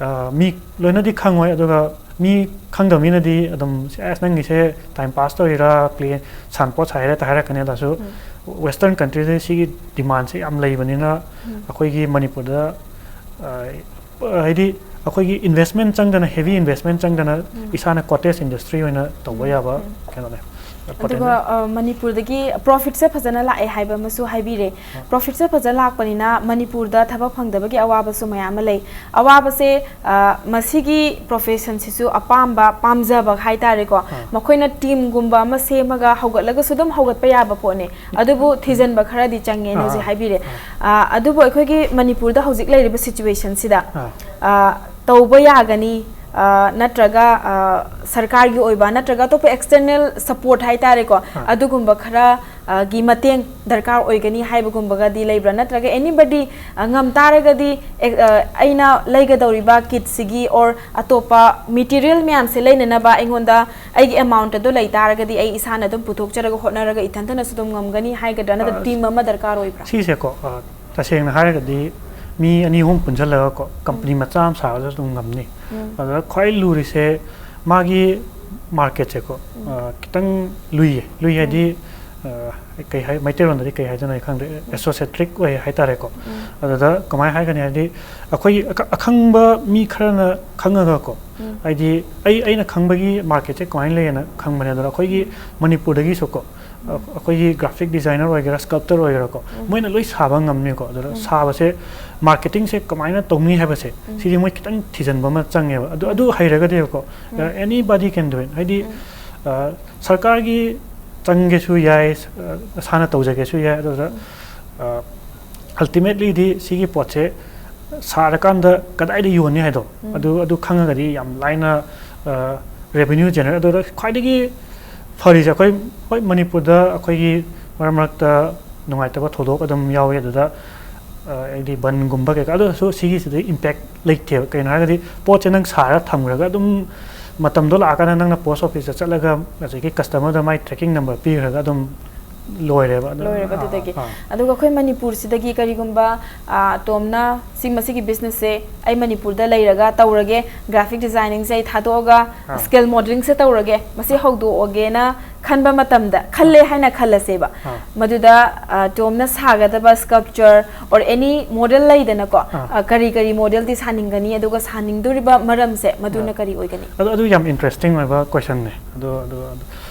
ꯑ, ꯃꯤ ꯂꯣꯏꯅꯗꯤ ꯈꯪꯉꯣꯏ, ꯑꯗꯨꯒ ꯃꯤ ꯈꯪꯗꯕ ꯃꯤꯅꯗꯤ ꯑꯗꯨꯝ, "ꯑꯁ, ꯅꯪꯒꯤꯁꯦ time pass ꯇꯧꯔꯤꯔꯥ, play, ꯁꯥꯟꯄꯣꯠ ꯁꯥꯏꯔꯥ?" ꯍꯦꯛꯇ ꯍꯥꯏꯔꯛꯀꯅꯤ꯫ ꯑꯗꯨꯁꯨ ꯎꯝ꯫ Western countryꯗ ꯁꯤꯒꯤ demandꯁꯦ ꯌꯥꯝ ꯂꯩꯕꯅꯤꯅ, ꯎꯝ꯫ ꯑꯩꯈꯣꯏꯒꯤ ꯃꯅꯤꯄꯨꯔꯗ, ꯑ, ꯍꯥꯏꯗꯤ ꯑꯩꯈꯣꯏꯒꯤ investment ꯆꯪꯗꯅ, heavy investment ꯆꯪꯗꯅ ꯎꯝ꯫ ꯏꯁꯥꯅ cottage industry ꯑꯣꯏꯅ ꯇꯧꯕ ꯎꯝ, ꯌꯥꯕ ꯎꯝ꯫ ꯀꯩꯅꯣꯅꯦ, ꯑꯗꯨꯒ, potential꯫ ꯑ, ꯃꯅꯤꯄꯨꯔꯗꯒꯤ profitꯁꯦ ꯐꯖꯅ ꯂꯥꯛꯑꯦ ꯍꯥꯏꯕ ꯑꯃꯁꯨ ꯍꯥꯏꯕꯤꯔꯦ꯫ ꯑ꯫ Profitꯁꯦ ꯐꯖꯅ ꯂꯥꯛꯄꯅꯤꯅ ꯃꯅꯤꯄꯨꯔꯗ ꯊꯕꯛ ꯐꯪꯗꯕꯒꯤ ꯑꯋꯥꯕꯁꯨ ꯃꯌꯥꯝ ꯑꯃ ꯂꯩ꯫ ꯑꯋꯥꯕꯁꯦ, ꯑ, ꯃꯁꯤꯒꯤ professionꯁꯤꯁꯨ ꯑꯄꯥꯝꯕ, ꯄꯥꯝꯖꯕ ꯍꯥꯏꯇꯥꯔꯦꯀꯣ꯫ ꯑ꯫ ꯃꯈꯣꯏꯅ teamꯒꯨꯝꯕ ꯑꯃ ꯁꯦꯝꯃꯒ ꯍꯧꯒꯠꯂꯒꯁꯨ ꯑꯗꯨꯝ ꯍꯧꯒꯠꯄ ꯌꯥꯕ ꯄꯣꯠꯅꯦ꯫ ꯑꯗꯨꯕꯨ ꯊꯤꯖꯤꯟꯕ ꯈꯔꯗꯤ ꯆꯪꯉꯦꯅ ꯍꯧꯖꯤꯛ ꯑ꯫ ꯍꯥꯏꯕꯤꯔꯦ꯫ ꯑ꯫ ꯑ, ꯑꯗꯨꯕꯨ ꯑꯩꯈꯣꯏꯒꯤ ꯃꯅꯤꯄꯨꯔꯗ ꯍꯧꯖꯤꯛ ꯂꯩꯔꯤꯕ situationꯁꯤꯗ, ꯑ꯫ ꯑ, ꯇꯧꯕ ꯌꯥꯒꯅꯤ, ꯑ, ꯅꯠꯇ꯭ꯔꯒ, ꯑ, ꯁꯔꯀꯥꯔꯒꯤ ꯑꯣꯏꯕ ꯅꯠꯇ꯭ꯔꯒ ꯑꯇꯣꯞꯄ external support ꯍꯥꯏꯇꯥꯔꯦꯀꯣ, ꯑꯥ꯫ ꯑꯗꯨꯒꯨꯝꯕ ꯈꯔ, ꯑ, ꯒꯤ ꯃꯇꯦꯡ ꯗꯔꯀꯥꯔ ꯑꯣꯏꯒꯅꯤ ꯍꯥꯏꯕꯒꯨꯝꯕꯒꯗꯤ ꯂꯩꯕ꯭ꯔꯥ? ꯅꯠꯇ꯭ꯔꯒ anybody, ꯑ, ꯉꯝ ꯇꯥꯔꯒꯗꯤ, ꯑꯦ, ꯑ, ꯑꯩꯅ ꯂꯩꯒꯗꯧꯔꯤꯕ kitꯁꯤꯒꯤ or ꯑꯇꯣꯞꯄ material ꯃꯌꯥꯝꯁꯦ ꯂꯩꯅꯅꯕ ꯑꯩꯉꯣꯟꯗ ꯑꯩꯒꯤ amount ꯑꯗꯨ ꯂꯩ ꯇꯥꯔꯒꯗꯤ ꯑꯩ ꯏꯁꯥꯅ ꯑꯗꯨꯝ ꯄꯨꯊꯣꯛꯆꯔꯒ ꯍꯣꯠꯅꯔꯒ ꯏꯊꯟꯇꯅꯁꯨ ꯑꯗꯨꯝ ꯉꯝꯒꯅꯤ ꯍꯥꯏꯒꯗ꯭ꯔꯥ? ꯅꯠꯇ꯭ꯔꯒ ꯑ, team ꯑꯃ ꯗꯔꯀꯥꯔ ꯑꯣꯏꯕ꯭ꯔꯥ? ꯁꯤꯁꯦꯀꯣ, ꯑ, ꯇꯁꯦꯡꯅ ꯍꯥꯏꯔꯒꯗꯤ ꯃꯤ ꯑꯅꯤ ꯑꯍꯨꯝ ꯄꯨꯟꯁꯤꯜꯂꯒꯀꯣ ꯀꯝꯄꯅꯤ ꯃꯆꯥ ꯑꯃ ꯁꯥꯕꯗꯁꯨ ꯑꯗꯨꯝ ꯉꯝꯅꯤ꯫ ꯎꯝ. ꯑꯗꯨꯗ ꯈ꯭ꯋꯥꯏ ꯂꯨꯔꯤꯁꯦ ꯃꯥꯒꯤ ꯃꯥꯔꯀꯦꯠꯁꯦꯀꯣ ꯎꯝ. ꯑ, ꯈꯤꯇꯪ ꯂꯨꯏꯌꯦ꯫ ꯂꯨꯏ ꯍꯥꯏꯗꯤ ꯑ, ꯀꯩ ꯍꯥꯏ, ꯃꯩꯇꯩꯂꯣꯟꯗꯗꯤ ꯀꯩ ꯍꯥꯏꯗꯣꯏꯅꯣ ꯑꯩ ꯈꯪꯗ꯭ꯔꯦ꯫ ꯑꯦꯁꯣꯁꯦꯇ꯭ꯔꯤꯛ ꯑꯣꯏ ꯍꯥꯏꯇꯥꯔꯦꯀꯣ꯫ ꯎꯝ. ꯑꯗꯨꯗ ꯀꯃꯥꯏꯅ ꯍꯥꯏꯒꯅꯤ ꯍꯥꯏꯗꯤ ꯑꯩꯈꯣꯏꯒꯤ ꯑꯈ- ꯑꯈꯪꯕ ꯃꯤ ꯈꯔꯅ ꯈꯪꯉꯒꯀꯣ ꯎꯝ. ꯍꯥꯏꯗꯤ ꯑꯩ ꯑꯩꯅ ꯈꯪꯕꯒꯤ ꯃꯥꯔꯀꯦꯠꯁꯦ ꯀꯃꯥꯏꯅ ꯂꯩꯌꯦꯅ ꯈꯪꯕꯅꯦ꯫ ꯑꯗꯨꯅ ꯑꯩꯈꯣꯏꯒꯤ ꯃꯅꯤꯄꯨꯔꯗꯒꯤꯁꯨꯀꯣ ꯑ, ꯑꯩꯈꯣꯏꯒꯤ ꯒ꯭ꯔꯥꯐꯤꯛ ꯗꯤꯖꯥꯏꯅꯔ ꯑꯣꯏꯒꯦꯔꯥ ꯁ꯭ꯀꯜꯞꯇꯔ ꯑꯣꯏꯒꯦꯔꯥꯀꯣ ꯎꯝ. ꯃꯣꯏꯅ ꯂꯣꯏ ꯁꯥꯕ ꯉꯝꯅꯤꯀꯣ꯫ ꯑꯗꯨꯗ ꯎꯝ. ꯁꯥꯕꯁꯦ ꯃꯥꯔꯀꯦꯇꯤꯡꯁꯦ ꯀꯃꯥꯏꯅ ꯇꯧꯅꯤ ꯍꯥꯏꯕꯁꯦ ꯎꯝ. ꯁꯤꯗꯤ ꯃꯣꯏ ꯈꯤꯇꯪ ꯊꯤꯖꯤꯟꯕ ꯑꯃ ꯆꯪꯉꯦꯕ꯫ ꯑꯗꯨ ꯎꯝ. ꯑꯗꯨ ꯍꯩꯔꯒꯗꯤꯀꯣ ꯎꯝ. ꯑꯦꯅꯤ ꯕꯗꯤ ꯀꯦꯟ ꯗꯨ ꯏꯠ꯫ ꯍꯥꯏꯗꯤ ꯎꯝ. ꯑ, ꯁꯔꯀꯥꯔꯒꯤ ꯆꯪꯒꯦꯁꯨ ꯌꯥꯏ, ꯑ, ꯏꯁꯥꯅ ꯇꯧꯖꯒꯦꯁꯨ ꯌꯥꯏ꯫ ꯑꯗꯨꯗ ꯑꯜꯇꯤꯃꯦꯠꯂꯤꯗꯤ ꯁꯤꯒꯤ ꯄꯣꯠꯁꯦ ꯁꯥꯔꯀꯥꯟꯗ ꯀꯗꯥꯏꯗ ꯌꯣꯟꯅꯤ ꯍꯥꯏꯗꯣ ꯎꯝ. ꯑꯗꯨ ꯑꯗꯨ ꯈꯪꯉꯒꯗꯤ ꯌꯥꯝ ꯂꯥꯏꯅ ꯔꯦꯚꯤꯅ꯭ꯌꯨ ꯖꯦꯅꯔꯦꯠ꯫ ꯑꯗꯨꯗ ꯈ꯭ꯋꯥꯏꯗꯒꯤ ꯐꯔꯤꯁꯦ ꯑꯩꯈꯣꯏ, ꯍꯣꯏ, ꯃꯅꯤꯄꯨꯔꯗ ꯑꯩꯈꯣꯏꯒꯤ ꯃꯔꯛ ꯃꯔꯛꯇ ꯅꯨꯡꯉꯥꯏꯇꯕ ꯊꯧꯗꯣꯛ ꯑꯗꯨꯝ ꯌꯥꯎꯋꯤ꯫ ꯑꯗꯨꯗ ꯑ, ꯍꯥꯏꯗꯤ ꯕꯟꯒꯨꯝꯕ ꯀꯩꯀꯥ, ꯑꯗꯨ ꯑꯣꯏꯔꯁꯨ ꯁꯤꯒꯤꯁꯤꯗꯤ ꯏꯝꯄꯦꯛ ꯂꯩꯇꯦꯕ꯫ ꯀꯩꯅꯣ ꯍꯥꯏꯔꯒꯗꯤ ꯄꯣꯠꯁꯦ ꯅꯪ ꯁꯥꯔꯒ ꯊꯝꯈ꯭ꯔꯒ ꯑꯗꯨꯝ ꯃꯇꯝꯗꯣ ꯂꯥꯛꯑꯀꯥꯟꯗ ꯅꯪꯅ ꯄꯣꯁ ꯑꯣꯐꯤꯁꯇ ꯆꯠꯂꯒ ꯉꯁꯥꯏꯒꯤ ꯀꯁꯇꯃꯔꯗ ꯃꯥꯏ ꯇ꯭ꯔꯦꯀꯤꯡ ꯅꯝꯕꯔ ꯄꯤꯈ꯭ꯔꯒ ꯑꯗꯨꯝ ꯂꯣꯏꯔꯦꯕ꯫ ꯑꯗꯨ- ꯂꯣꯏꯔꯦꯕ ꯑꯥ, ꯑꯗꯨꯗꯒꯤ꯫ ꯑꯥ. ꯑꯗꯨꯒ ꯑꯩꯈꯣꯏ ꯃꯅꯤꯄꯨꯔꯁꯤꯗꯒꯤ ꯀꯔꯤꯒꯨꯝꯕ, ꯑ, ꯇꯣꯝꯅ ꯁꯤ, ꯃꯁꯤꯒꯤ ꯕꯤꯖꯤꯅꯦꯁꯁꯦ ꯑꯩ ꯃꯅꯤꯄꯨꯔꯗ ꯂꯩꯔꯒ ꯇꯧꯔꯒꯦ, ꯒ꯭ꯔꯥꯐꯤꯛ ꯗꯤꯖꯥꯏꯅꯤꯡꯁꯦ ꯑꯩ ꯊꯥꯗꯣꯛꯑꯒ ꯑꯥ. ꯁ꯭ꯀꯦꯜ ꯃꯣꯗꯦꯂꯤꯡꯁꯦ ꯇꯧꯔꯒꯦ, ꯃꯁꯤ ꯍꯧꯗꯣꯛꯑꯒꯦꯅ ꯈꯟꯕ ꯃꯇꯝꯗ, ꯈꯜꯂꯦ ꯍꯥꯏꯅ ꯈꯜꯂꯁꯦꯕ꯫ ꯑꯥ. ꯃꯗꯨꯗ, ꯑ, ꯇꯣꯝꯅ ꯁꯥꯒꯗꯕ ꯁ꯭ꯀꯜꯞꯆꯔ or any ꯃꯣꯗꯦꯜ ꯂꯩꯗꯅꯀꯣ, ꯑꯥ. ꯑ, ꯀꯔꯤ ꯀꯔꯤ ꯃꯣꯗꯦꯜꯗꯤ ꯁꯥꯅꯤꯡꯒꯅꯤ, ꯑꯗꯨꯒ ꯁꯥꯅꯤꯡꯗꯣꯔꯤꯕ ꯃꯔꯝꯁꯦ ꯃꯗꯨꯅ ꯑꯥ. ꯀꯔꯤ ꯑꯣꯏꯒꯅꯤ? ꯑꯗꯨ ꯑꯗꯨ ꯌꯥꯝ ꯏꯟꯇꯔꯦꯁꯇꯤꯡ ꯑꯣꯏꯕ ꯀꯣꯏꯁꯟꯅꯦ꯫ ꯑꯗꯣ ꯑꯗꯨ ꯑꯗꯨ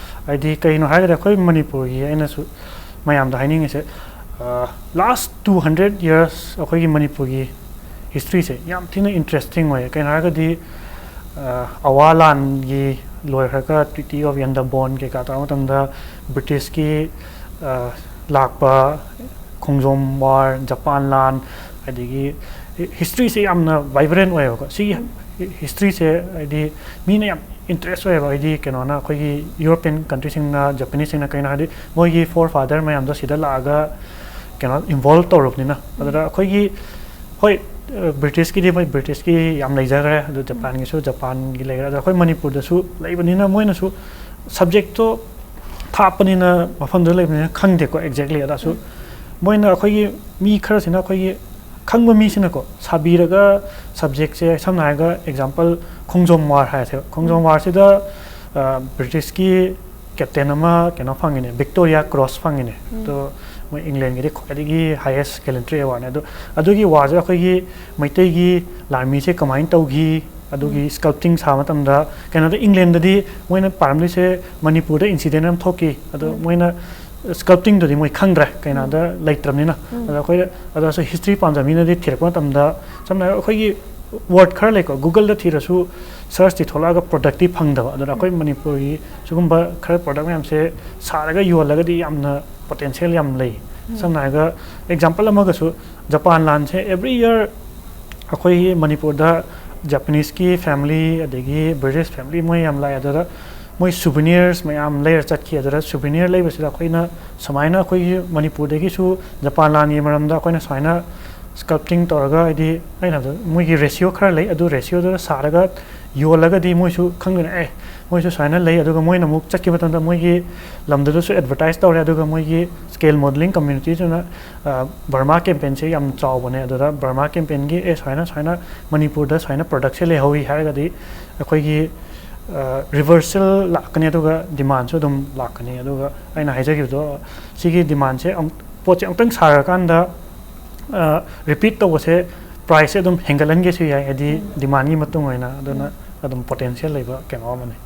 ꯍꯥꯏꯗꯤ ꯀꯩꯅꯣ ꯍꯥꯏꯔꯒꯗꯤ ꯑꯩꯈꯣꯏ ꯃꯅꯤꯄꯨꯔꯒꯤ ꯑꯩꯅꯁꯨ ꯃꯌꯥꯝꯗ ꯍꯥꯏꯅꯤꯡꯉꯤꯁꯦ, ꯂꯥꯁ ꯇꯨ ꯍꯟꯗ꯭ꯔꯦꯠ ꯌꯔꯁ ꯑꯩꯈꯣꯏꯒꯤ ꯃꯅꯤꯄꯨꯔꯒꯤ ꯍꯤꯁꯇ꯭ꯔꯤꯁꯦ ꯌꯥꯝ ꯊꯤꯅ ꯏꯟꯇꯔꯦꯁꯇꯤꯡ ꯑꯣꯏꯌꯦ꯫ ꯀꯩꯅꯣ ꯍꯥꯏꯔꯒꯗꯤ ꯑ, ꯑꯋꯥ ꯂꯥꯟꯒꯤ ꯂꯣꯏꯈ꯭ꯔꯒ ꯇ꯭ꯔꯤꯇꯤ ꯑꯣꯐ ꯌꯟꯗꯕꯣꯟ ꯀꯩꯀꯥ ꯇꯧꯔ ꯃꯇꯝꯗ ꯕ꯭ꯔꯤꯇꯤꯁꯀꯤ ꯑ, ꯂꯥꯛꯄ, ꯈꯣꯡꯖꯣꯝ ꯋꯥꯔ, ꯖꯄꯥꯟ ꯂꯥꯟ, ꯑꯗꯒꯤ ꯍꯤꯁꯇ꯭ꯔꯤꯁꯦ ꯌꯥꯝꯅ ꯚꯥꯏꯕ꯭ꯔꯦꯟ ꯑꯣꯏꯌꯦꯕꯀꯣ꯫ ꯁꯤꯒꯤ ꯍꯤꯁꯇ꯭ꯔꯤꯁꯦ ꯍꯥꯏꯗꯤ ꯃꯤꯅ ꯌꯥꯝ ꯏꯟꯇꯔꯦꯁ ꯑꯣꯏꯌꯦꯕ꯫ ꯍꯥꯏꯗꯤ ꯀꯩꯅꯣꯅ ꯑꯩꯈꯣꯏꯒꯤ ꯌꯨꯔꯣꯄꯤꯌꯟ ꯀꯟꯇ꯭ꯔꯤꯁꯤꯡꯅ, ꯖꯄꯅꯤꯁꯁꯤꯡꯅ, ꯀꯩꯅꯣ ꯍꯥꯏꯗꯤ ꯃꯣꯏꯒꯤ ꯐꯣꯔ ꯐꯥꯗꯔ ꯃꯌꯥꯝꯗꯣ ꯁꯤꯗ ꯂꯥꯛꯑꯒ ꯀꯩꯅꯣ ꯏꯟꯚꯣꯜꯕ ꯇꯧꯔꯕꯅꯤꯅ꯫ ꯑꯗꯨꯗ ꯑꯩꯈꯣꯏꯒꯤ, ꯍꯣꯏ, ꯕ꯭ꯔꯤꯇꯤꯁꯀꯤꯗꯤ ꯃꯣꯏ ꯕ꯭ꯔꯤꯇꯤꯁꯀꯤ ꯌꯥꯝ ꯂꯩꯖꯈ꯭ꯔꯦ, ꯑꯗꯨ ꯖꯄꯥꯟꯒꯤꯁꯨ ꯖꯄꯥꯟꯒꯤ ꯂꯩꯈ꯭ꯔꯦ꯫ ꯑꯗꯣ ꯑꯩꯈꯣꯏ ꯃꯅꯤꯄꯨꯔꯗꯁꯨ ꯂꯩꯕꯅꯤꯅ ꯃꯣꯏꯅꯁꯨ ꯁꯕꯖꯦꯛꯇꯣ ꯊꯥꯞꯄꯅꯤꯅ, ꯃꯐꯝꯗꯨꯗ ꯂꯩꯕꯅꯤꯅ ꯈꯪꯗꯦꯀꯣ ꯑꯦꯛꯖꯦꯛꯂꯤ꯫ ꯑꯗꯁꯨ ꯃꯣꯏꯅ ꯑꯩꯈꯣꯏꯒꯤ ꯃꯤ ꯈꯔꯁꯤꯅ ꯑꯩꯈꯣꯏꯒꯤ ꯈꯪꯕ ꯃꯤꯁꯤꯅꯀꯣ ꯁꯥꯕꯤꯔꯒ subjectꯁꯦ ꯁꯝꯅ ꯍꯥꯏꯔꯒ example ꯈꯣꯡꯖꯣꯝ ꯋꯥꯔ ꯍꯥꯏꯔꯁꯦꯕ꯫ ꯈꯣꯡꯖꯣꯝ ꯋꯥꯔꯁꯤꯗ ꯕ꯭ꯔꯤꯇꯤꯁꯀꯤ ꯀꯦꯞꯇꯦꯟ ꯑꯃ ꯀꯩꯅꯣ ꯐꯪꯉꯤꯅꯦ, ꯚꯤꯛꯇꯣꯔꯤꯌꯥ ꯀ꯭ꯔꯣꯁ ꯐꯪꯉꯤꯅꯦ꯫ ꯑꯗꯣ ꯃꯣꯏ ꯏꯪꯂꯦꯟꯒꯤꯗꯤ ꯈ꯭ꯋꯥꯏꯗꯒꯤ highest gallantry awardꯅꯦ꯫ ꯑꯗꯣ ꯑꯗꯨꯒꯤ ꯋꯥꯔꯁꯤꯗ ꯑꯩꯈꯣꯏꯒꯤ ꯃꯩꯇꯩꯒꯤ ꯂꯥꯟꯃꯤꯁꯦ ꯀꯃꯥꯏꯅ ꯇꯧꯈꯤ, ꯑꯗꯨꯒꯤ sculpting ꯁꯥꯕ ꯃꯇꯝꯗ ꯀꯩꯅꯣꯗ ꯏꯪꯂꯦꯟꯗꯗꯤ ꯃꯣꯏꯅ ꯄꯥꯔꯝꯗꯣꯏꯁꯦ ꯃꯅꯤꯄꯨꯔꯗ incident ꯑꯃ ꯊꯣꯛꯈꯤ꯫ ꯑꯗꯣ ꯃꯣꯏꯅ sculptingꯗꯨꯗꯤ ꯃꯣꯏ ꯈꯪꯗ꯭ꯔꯦ, ꯀꯩꯅꯣꯗ ꯂꯩꯇ꯭ꯔꯕꯅꯤꯅ꯫ ꯑꯗꯣ ꯑꯩꯈꯣꯏ ꯑꯗꯣ history ꯄꯥꯝꯖꯕ ꯃꯤꯅꯗꯤ ꯊꯤꯔꯛꯄ ꯃꯇꯝꯗ ꯁꯝꯅ ꯍꯥꯏꯔꯕ ꯑꯩꯈꯣꯏꯒꯤ word ꯈꯔ ꯂꯩꯀꯣ, Googleꯗ ꯊꯤꯔꯁꯨ searchꯇꯤ ꯊꯣꯛꯂꯛꯑꯒ productꯇꯤ ꯐꯪꯗꯕ꯫ ꯑꯗꯨꯅ ꯑꯩꯈꯣꯏ ꯃꯅꯤꯄꯨꯔꯒꯤ ꯁꯤꯒꯨꯝꯕ ꯈꯔ product ꯃꯌꯥꯝꯁꯦ ꯁꯥꯔꯒ ꯌꯣꯜꯂꯒꯗꯤ ꯌꯥꯝꯅ potential ꯌꯥꯝ ꯂꯩ꯫ ꯁꯝꯅ ꯍꯥꯏꯔꯒ example ꯑꯃꯒꯁꯨ, ꯖꯄꯥꯟ ꯂꯥꯟꯁꯦ every year ꯑꯩꯈꯣꯏꯒꯤ ꯃꯅꯤꯄꯨꯔꯗ Japaneseꯀꯤ family ꯑꯗꯒꯤ British family ꯃꯣꯏ ꯌꯥꯝ ꯂꯥꯛꯑꯦ꯫ ꯑꯗꯨꯗ ꯃꯣꯏ souvenirs ꯃꯌꯥꯝ ꯂꯩꯔ ꯆꯠꯈꯤ꯫ ꯑꯗꯨꯗ souvenir ꯂꯩꯕꯁꯤꯗ ꯑꯩꯈꯣꯏꯅ ꯁꯨꯃꯥꯏꯅ ꯑꯩꯈꯣꯏꯒꯤ ꯃꯅꯤꯄꯨꯔꯗꯒꯤꯁꯨ ꯖꯄꯥꯟ ꯂꯥꯟꯒꯤ ꯃꯔꯝꯗ ꯑꯩꯈꯣꯏꯅ ꯁꯨꯃꯥꯏꯅ sculpting ꯇꯧꯔꯒ, ꯍꯥꯏꯗꯤ ꯑꯩꯅ ꯍꯥꯏꯕꯗ ꯃꯣꯏꯒꯤ ratio ꯈꯔ ꯂꯩ, ꯑꯗꯨ ratioꯗꯨꯗ ꯁꯥꯔꯒ ꯌꯣꯜꯂꯒꯗꯤ ꯃꯣꯏꯁꯨ ꯈꯪꯗꯣꯏꯅꯦ, ꯑꯦ, ꯃꯣꯏꯁꯨ ꯁꯨꯃꯥꯏꯅ ꯂꯩ꯫ ꯑꯗꯨꯒ ꯃꯣꯏꯅ ꯑꯃꯨꯛ ꯆꯠꯈꯤꯕ ꯃꯇꯝꯗ ꯃꯣꯏꯒꯤ ꯂꯝꯗꯨꯗꯁꯨ advertise ꯇꯧꯔꯦ꯫ ꯑꯗꯨꯒ ꯃꯣꯏꯒꯤ scale modelling communityꯗꯨꯅ Burma campaignꯁꯦ ꯌꯥꯝ ꯆꯥꯎꯕꯅꯦ꯫ ꯑꯗꯨꯗ Burma campaignꯒꯤ, ꯑꯦ, ꯁꯨꯃꯥꯏꯅ ꯁꯨꯃꯥꯏꯅ ꯃꯅꯤꯄꯨꯔꯗ ꯁꯨꯃꯥꯏꯅ productꯁꯦ ꯂꯩꯍꯧꯔꯤ ꯍꯥꯏꯔꯒꯗꯤ ꯑꯩꯈꯣꯏꯒꯤ reversal ꯂꯥꯛꯀꯅꯤ, ꯑꯗꯨꯒ demandꯁꯨ ꯑꯗꯨꯝ ꯂꯥꯛꯀꯅꯤ꯫ ꯑꯗꯨꯒ ꯑꯩꯅ ꯍꯥꯏꯖꯈꯤꯕꯗꯣ, ꯁꯤꯒꯤ demandꯁꯦ ꯑꯃꯨꯛ, ꯄꯣꯠꯁꯦ ꯑꯃꯨꯛꯇꯪ ꯁꯥꯔꯀꯥꯟꯗ repeat ꯇꯧꯕꯁꯦ priceꯁꯦ ꯑꯗꯨꯝ ꯍꯦꯟꯒꯠꯍꯟꯒꯦꯁꯨ ꯌꯥꯏ, ꯍꯥꯏꯗꯤ demandꯒꯤ ꯃꯇꯨꯡ ꯑꯣꯏꯅ꯫ ꯑꯗꯨꯅ ꯑꯗꯨꯝ potential ꯂꯩꯕ ꯀꯩꯅꯣ ꯑꯃꯅꯤ꯫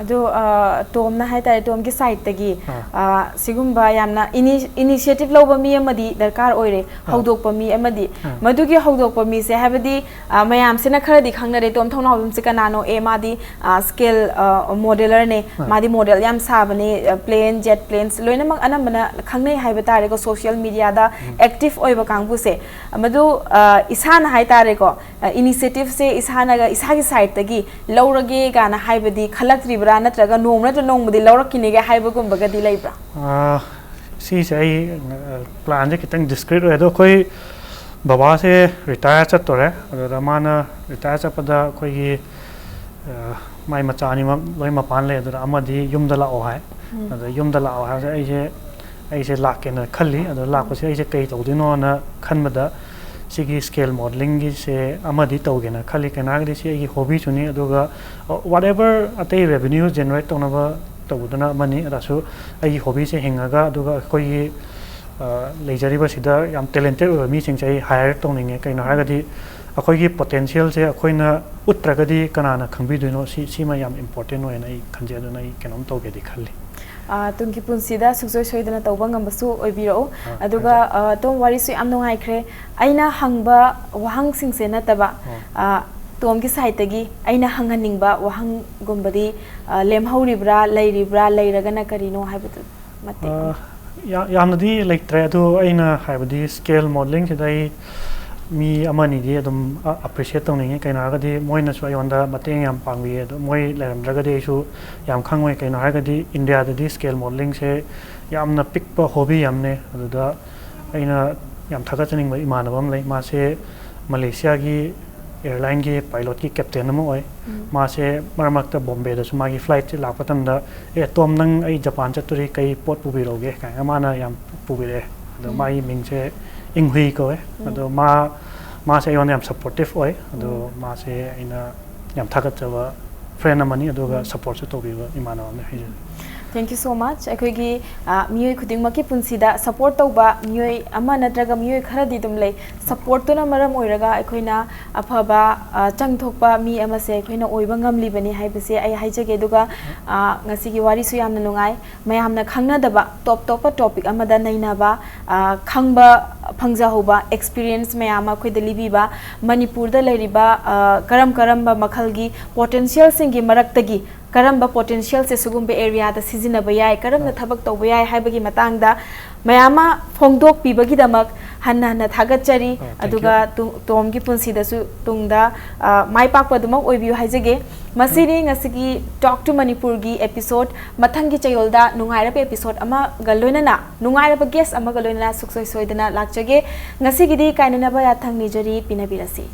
ꯑꯗꯣ ꯑ, ꯇꯣꯝꯅ ꯍꯥꯏꯇꯥꯔꯦ, ꯇꯣꯝꯒꯤ sideꯇꯒꯤ ꯑꯥ꯫ ꯑ, ꯁꯤꯒꯨꯝꯕ ꯌꯥꯝꯅ ini- initiative ꯂꯧꯕ ꯃꯤ ꯑꯃꯗꯤ ꯗꯔꯀꯥꯔ ꯑꯣꯏꯔꯦ, ꯑꯥ꯫ ꯍꯧꯗꯣꯛꯄ ꯃꯤ ꯑꯃꯗꯤ꯫ ꯑꯥ꯫ ꯃꯗꯨꯒꯤ ꯍꯧꯗꯣꯛꯄ ꯃꯤꯁꯦ, ꯍꯥꯏꯕꯗꯤ ꯑ, ꯃꯌꯥꯝꯁꯤꯅ ꯈꯔꯗꯤ ꯈꯪꯅꯔꯦ, ꯇꯣꯝ ꯊꯧꯅꯥꯎꯖꯝꯁꯦ ꯀꯅꯥꯅꯣ? ꯑꯦ, ꯃꯥꯗꯤ ꯑ, scale ꯑ, modelerꯅꯦ, ꯑꯥ꯫ ꯃꯥꯗꯤ model ꯌꯥꯝ ꯁꯥꯕꯅꯦ, ꯑ, plane, jet planes ꯂꯣꯏꯅꯃꯛ ꯑꯅꯝꯕꯅ ꯈꯪꯅꯩ ꯍꯥꯏꯕ ꯇꯥꯔꯦꯀꯣ, social mediaꯗ active ꯑꯣꯏꯕ ꯀꯥꯡꯕꯨꯁꯦ꯫ ꯃꯗꯨ ꯑ, ꯏꯁꯥꯅ ꯍꯥꯏꯇꯥꯔꯦꯀꯣ, initiativeꯁꯦ ꯏꯁꯥꯅꯒ ꯏꯁꯥꯒꯤ sideꯇꯒꯤ ꯂꯧꯔꯒꯦ ꯀꯥꯏꯅ ꯍꯥꯏꯕꯗꯤ ꯈꯜꯂꯛꯇ꯭ꯔꯤꯕ꯭ꯔꯥ, ꯅꯠꯇ꯭ꯔꯒ ꯅꯣꯡꯃ ꯅꯠꯇ꯭ꯔ ꯅꯣꯡꯃꯗꯤ ꯂꯧꯔꯛꯈꯤꯅꯤꯒ ꯍꯥꯏꯕꯒꯨꯝꯕꯒꯗꯤ ꯂꯩꯕ꯭ꯔꯥ? ꯑꯥ, ꯁꯤꯁꯦ ꯑꯩ, ꯑ, planꯁꯦ ꯈꯤꯇꯪ discrete ꯑꯣꯏ꯫ ꯑꯗꯣ ꯑꯩꯈꯣꯏ ꯕꯕꯥꯁꯦ retire ꯆꯠꯇꯣꯔꯦ꯫ ꯑꯗꯨꯗ ꯃꯥꯅ retire ꯆꯠꯄꯗ ꯑꯩꯈꯣꯏꯒꯤ, ꯑ, ꯃꯥꯏ ꯃꯆꯥ ꯑꯅꯤꯃꯛ ꯂꯣꯏ ꯃꯄꯥꯟ ꯂꯩ꯫ ꯑꯗꯨꯗ ꯑꯃꯗꯤ ꯌꯨꯝꯗ ꯂꯥꯛꯑꯣ ꯍꯥꯏ꯫ ꯎꯝ꯫ ꯑꯗ ꯌꯨꯝꯗ ꯂꯥꯛꯑꯣ ꯍꯥꯏꯕꯁꯦ ꯑꯩꯁꯦ ꯑꯩꯁꯦ ꯂꯥꯛꯀꯦꯅ ꯈꯜꯂꯤ꯫ ꯑꯗꯣ ꯂꯥꯛꯄꯁꯦ ꯑꯩꯁꯦ ꯀꯩ ꯇꯧꯗꯣꯏꯅꯣꯅ ꯈꯟꯕꯗ ꯁꯤꯒꯤ scale modelingꯒꯤꯁꯦ ꯑꯃꯗꯤ ꯇꯧꯒꯦꯅ ꯈꯜꯂꯤ꯫ ꯀꯩꯅꯣ ꯍꯥꯏꯔꯒꯗꯤ ꯁꯤ ꯑꯩꯒꯤ hobbyꯁꯨꯅꯤ, ꯑꯗꯨꯒ whatever ꯑꯇꯩ revenue generate ꯇꯧꯅꯕ ꯇꯧꯕꯗꯨꯅ ꯑꯃꯅꯤ꯫ ꯑꯗꯨꯁꯨ ꯑꯩꯒꯤ hobbyꯁꯦ ꯍꯤꯡꯉꯒ, ꯑꯗꯨꯒ ꯑꯩꯈꯣꯏꯒꯤ ꯑ, ꯂꯩꯖꯔꯤꯕꯁꯤꯗ ꯌꯥꯝ talented ꯑꯣꯏꯕ ꯃꯤꯁꯤꯡꯁꯦ ꯑꯩ hire ꯇꯧꯅꯤꯡꯉꯦ꯫ ꯀꯩꯅꯣ ꯍꯥꯏꯔꯒꯗꯤ ꯑꯩꯈꯣꯏꯒꯤ potentialꯁꯦ ꯑꯩꯈꯣꯏꯅ ꯎꯠꯇ꯭ꯔꯒꯗꯤ ꯀꯅꯥꯅ ꯈꯪꯕꯤꯗꯣꯏꯅꯣ? ꯁꯤ, ꯁꯤꯃ ꯌꯥꯝ important ꯑꯣꯏꯅ ꯑꯩ ꯈꯟꯖꯩ꯫ ꯑꯗꯨꯅ ꯑꯩ ꯀꯩꯅꯣꯝ ꯇꯧꯒꯦꯗꯤ ꯈꯜꯂꯤ꯫ ꯑ, ꯇꯨꯡꯒꯤ ꯄꯨꯟꯁꯤꯗ ꯁꯨꯡꯁꯣꯏ ꯁꯣꯏꯗꯅ ꯇꯧꯕ ꯉꯝꯕꯁꯨ ꯑꯣꯏꯕꯤꯔꯛꯎ꯫ ꯑ, ꯑꯗꯨꯒ, ꯊꯥꯖꯩ꯫ ꯑ, ꯇꯣꯝ, ꯋꯥꯔꯤꯁꯨ ꯌꯥꯝ ꯅꯨꯡꯉꯥꯏꯈ꯭ꯔꯦ꯫ ꯑꯩꯅ ꯍꯪꯕ ꯋꯥꯍꯪꯁꯤꯡꯁꯦ ꯅꯠꯇꯕ, ꯑꯣ꯫ ꯑ, ꯇꯣꯝꯒꯤ sideꯇꯒꯤ ꯑꯩꯅ ꯍꯪꯍꯟꯅꯤꯡꯕ ꯋꯥꯍꯪꯒꯨꯝꯕꯗꯤ, ꯑ, ꯂꯦꯝꯍꯧꯔꯤꯕ꯭ꯔꯥ, ꯂꯩꯔꯤꯕ꯭ꯔꯥ, ꯂꯩꯔꯒꯅ ꯀꯔꯤꯅꯣ ꯍꯥꯏꯕꯗꯨ ꯃꯇꯦꯛ ꯑꯃ꯫ ꯑ, ꯌꯥ-, ꯌꯥꯝꯅꯗꯤ ꯂꯩꯇ꯭ꯔꯦ, ꯑꯗꯣ ꯑꯩꯅ ꯍꯥꯏꯕꯗꯤ scale modelingꯁꯤꯗ ꯑꯩ ꯃꯤ ꯑꯃꯅꯤꯗꯤ ꯑꯗꯨꯝ ꯑ-, appreciate ꯇꯧꯅꯤꯡꯉꯤ꯫ ꯀꯩꯅꯣ ꯍꯥꯏꯔꯒꯗꯤ ꯃꯣꯏꯅꯁꯨ ꯑꯩꯉꯣꯟꯗ ꯃꯇꯦꯡ ꯌꯥꯝ ꯄꯥꯡꯕꯤꯌꯦ꯫ ꯑꯗꯣ ꯃꯣꯏ ꯂꯩꯔꯝꯗ꯭ꯔꯒꯗꯤ ꯑꯩꯁꯨ ꯌꯥꯝ ꯈꯪꯉꯣꯏ꯫ ꯀꯩꯅꯣ ꯍꯥꯏꯔꯒꯗꯤ ꯏꯟꯗꯤꯌꯥꯗꯗꯤ scale modelingꯁꯦ ꯌꯥꯝꯅ ꯄꯤꯛꯄ hobby ꯑꯃꯅꯦ꯫ ꯑꯗꯨꯗ ꯑꯩꯅ ꯌꯥꯝ ꯊꯥꯒꯠꯆꯅꯤꯡꯕ ꯏꯃꯥꯟꯅꯕ ꯑꯃ ꯂꯩ꯫ ꯃꯥꯁꯦ ꯃꯂꯦꯁꯤꯌꯥꯒꯤ airlineꯒꯤ pilotꯀꯤ captain ꯑꯃ ꯑꯣꯏ꯫ ꯎꯝ꯫ ꯃꯥꯁꯦ ꯃꯔꯛ ꯃꯔꯛꯇ ꯕꯣꯝꯕꯦꯗꯁꯨ ꯃꯥꯒꯤ flightꯁꯦ ꯂꯥꯛꯄ ꯃꯇꯝꯗ, "ꯑꯦ, ꯇꯣꯝ, ꯅꯪ ꯑꯩ ꯖꯄꯥꯟ ꯆꯠꯇꯣꯔꯤ, ꯀꯩ ꯄꯣꯠ ꯄꯨꯕꯤꯔꯛꯎꯒꯦ?" ꯀꯥꯏꯅ ꯃꯥꯅ ꯌꯥꯝ ꯄꯨꯕꯤꯔꯛꯑꯦ꯫ ꯑꯗꯣ ꯎꯝ꯫ ꯃꯥꯒꯤ ꯃꯤꯡꯁꯦ ꯏꯪꯍꯨꯏ ꯀꯧꯋꯦ꯫ ꯎꯝ꯫ ꯑꯗꯣ ꯃꯥ, ꯃꯥꯁꯦ ꯑꯩꯉꯣꯟꯗ ꯌꯥꯝ supportive ꯑꯣꯏ꯫ ꯑꯗꯣ ꯎꯝ꯫ ꯃꯥꯁꯦ ꯑꯩꯅ ꯌꯥꯝ ꯊꯥꯒꯠꯆꯕ friend ꯑꯃꯅꯤ, ꯑꯗꯨꯒ ꯎꯝ꯫ Supportꯁꯨ ꯇꯧꯕꯤꯕ ꯏꯃꯥꯟꯅꯕ ꯑꯃꯅꯤ ꯍꯥꯏꯖꯔꯤ꯫ Thank you so much꯫ ꯑꯩꯈꯣꯏꯒꯤ, ꯑ, ꯃꯤꯑꯣꯏ ꯈꯨꯗꯤꯡꯃꯛꯀꯤ ꯄꯨꯟꯁꯤꯗ support ꯇꯧꯕ ꯃꯤꯑꯣꯏ ꯑꯃ ꯅꯠꯇ꯭ꯔꯒ ꯃꯤꯑꯣꯏ ꯈꯔꯗꯤ ꯑꯗꯨꯝ ꯂꯩ꯫ Supportꯇꯨꯅ ꯃꯔꯝ ꯑꯣꯏꯔꯒ ꯑꯩꯈꯣꯏꯅ ꯑꯐꯕ, ꯑ, ꯆꯪꯊꯣꯛꯄ ꯃꯤ ꯑꯃꯁꯦ ꯑꯩꯈꯣꯏꯅ ꯑꯣꯏꯕ ꯉꯝꯂꯤꯕꯅꯤ ꯍꯥꯏꯕꯁꯦ ꯑꯩ ꯍꯥꯏꯖꯒꯦ꯫ ꯑꯗꯨꯒ, ꯑ, ꯉꯁꯤꯒꯤ ꯋꯥꯔꯤꯁꯨ ꯌꯥꯝꯅ ꯅꯨꯡꯉꯥꯏ꯫ ꯃꯌꯥꯝꯅ ꯈꯪꯅꯗꯕ ꯇꯣꯞ ꯇꯣꯞꯄ topic ꯑꯃꯗ ꯅꯩꯅꯕ, ꯑ, ꯈꯪꯕ ꯐꯪꯖꯍꯧꯕ experience ꯃꯌꯥꯝ ꯑꯃ ꯑꯩꯈꯣꯏꯗ ꯂꯤꯕꯤꯕ, ꯃꯅꯤꯄꯨꯔꯗ ꯂꯩꯔꯤꯕ, ꯑ, ꯀꯔꯝ ꯀꯔꯝꯕ ꯃꯈꯜꯒꯤ potentialꯁꯤꯡꯒꯤ ꯃꯔꯛꯇꯒꯤ ꯀꯔꯝꯕ potentialꯁꯦ ꯁꯤꯒꯨꯝꯕ areaꯗ ꯁꯤꯖꯤꯟꯅꯕ ꯌꯥꯏ, ꯀꯔꯝꯅ ꯑ꯫ ꯊꯕꯛ ꯇꯧꯕ ꯌꯥꯏ ꯍꯥꯏꯕꯒꯤ ꯃꯇꯥꯡꯗ ꯃꯌꯥꯝ ꯑꯃ ꯐꯣꯡꯗꯣꯛꯄꯤꯕꯒꯤꯗꯃꯛ ꯍꯟꯅ ꯍꯟꯅ ꯊꯥꯒꯠꯆꯔꯤ꯫ ꯑ, thank ꯑꯗꯨꯒ you꯫ ꯇꯨ-, ꯇꯣꯝꯒꯤ ꯄꯨꯟꯁꯤꯗꯁꯨ ꯇꯨꯡꯗ, ꯑ, ꯃꯥꯏ ꯄꯥꯛꯄ ꯑꯗꯨꯃꯛ ꯑꯣꯏꯕꯤꯌꯨ ꯍꯥꯏꯖꯒꯦ꯫ ꯃꯁꯤꯅꯤ ꯉꯁꯤꯒꯤ Talk to Manipurꯒꯤ episode꯫ ꯃꯊꯪꯒꯤ ꯆꯌꯣꯜꯗ ꯅꯨꯡꯉꯥꯏꯔꯕ episode ꯑꯃꯒ ꯂꯣꯏꯅꯅ, ꯅꯨꯡꯉꯥꯏꯔꯕ guest ꯑꯃꯒ ꯂꯣꯏꯅꯅ ꯁꯨꯡꯁꯣꯏ ꯁꯣꯏꯗꯅ ꯂꯥꯛꯆꯒꯦ꯫ ꯉꯁꯤꯒꯤꯗꯤ ꯀꯥꯏꯅꯅꯕ ꯌꯥꯊꯪ ꯅꯤꯖꯔꯤ, ꯄꯤꯅꯕꯤꯔꯁꯤ꯫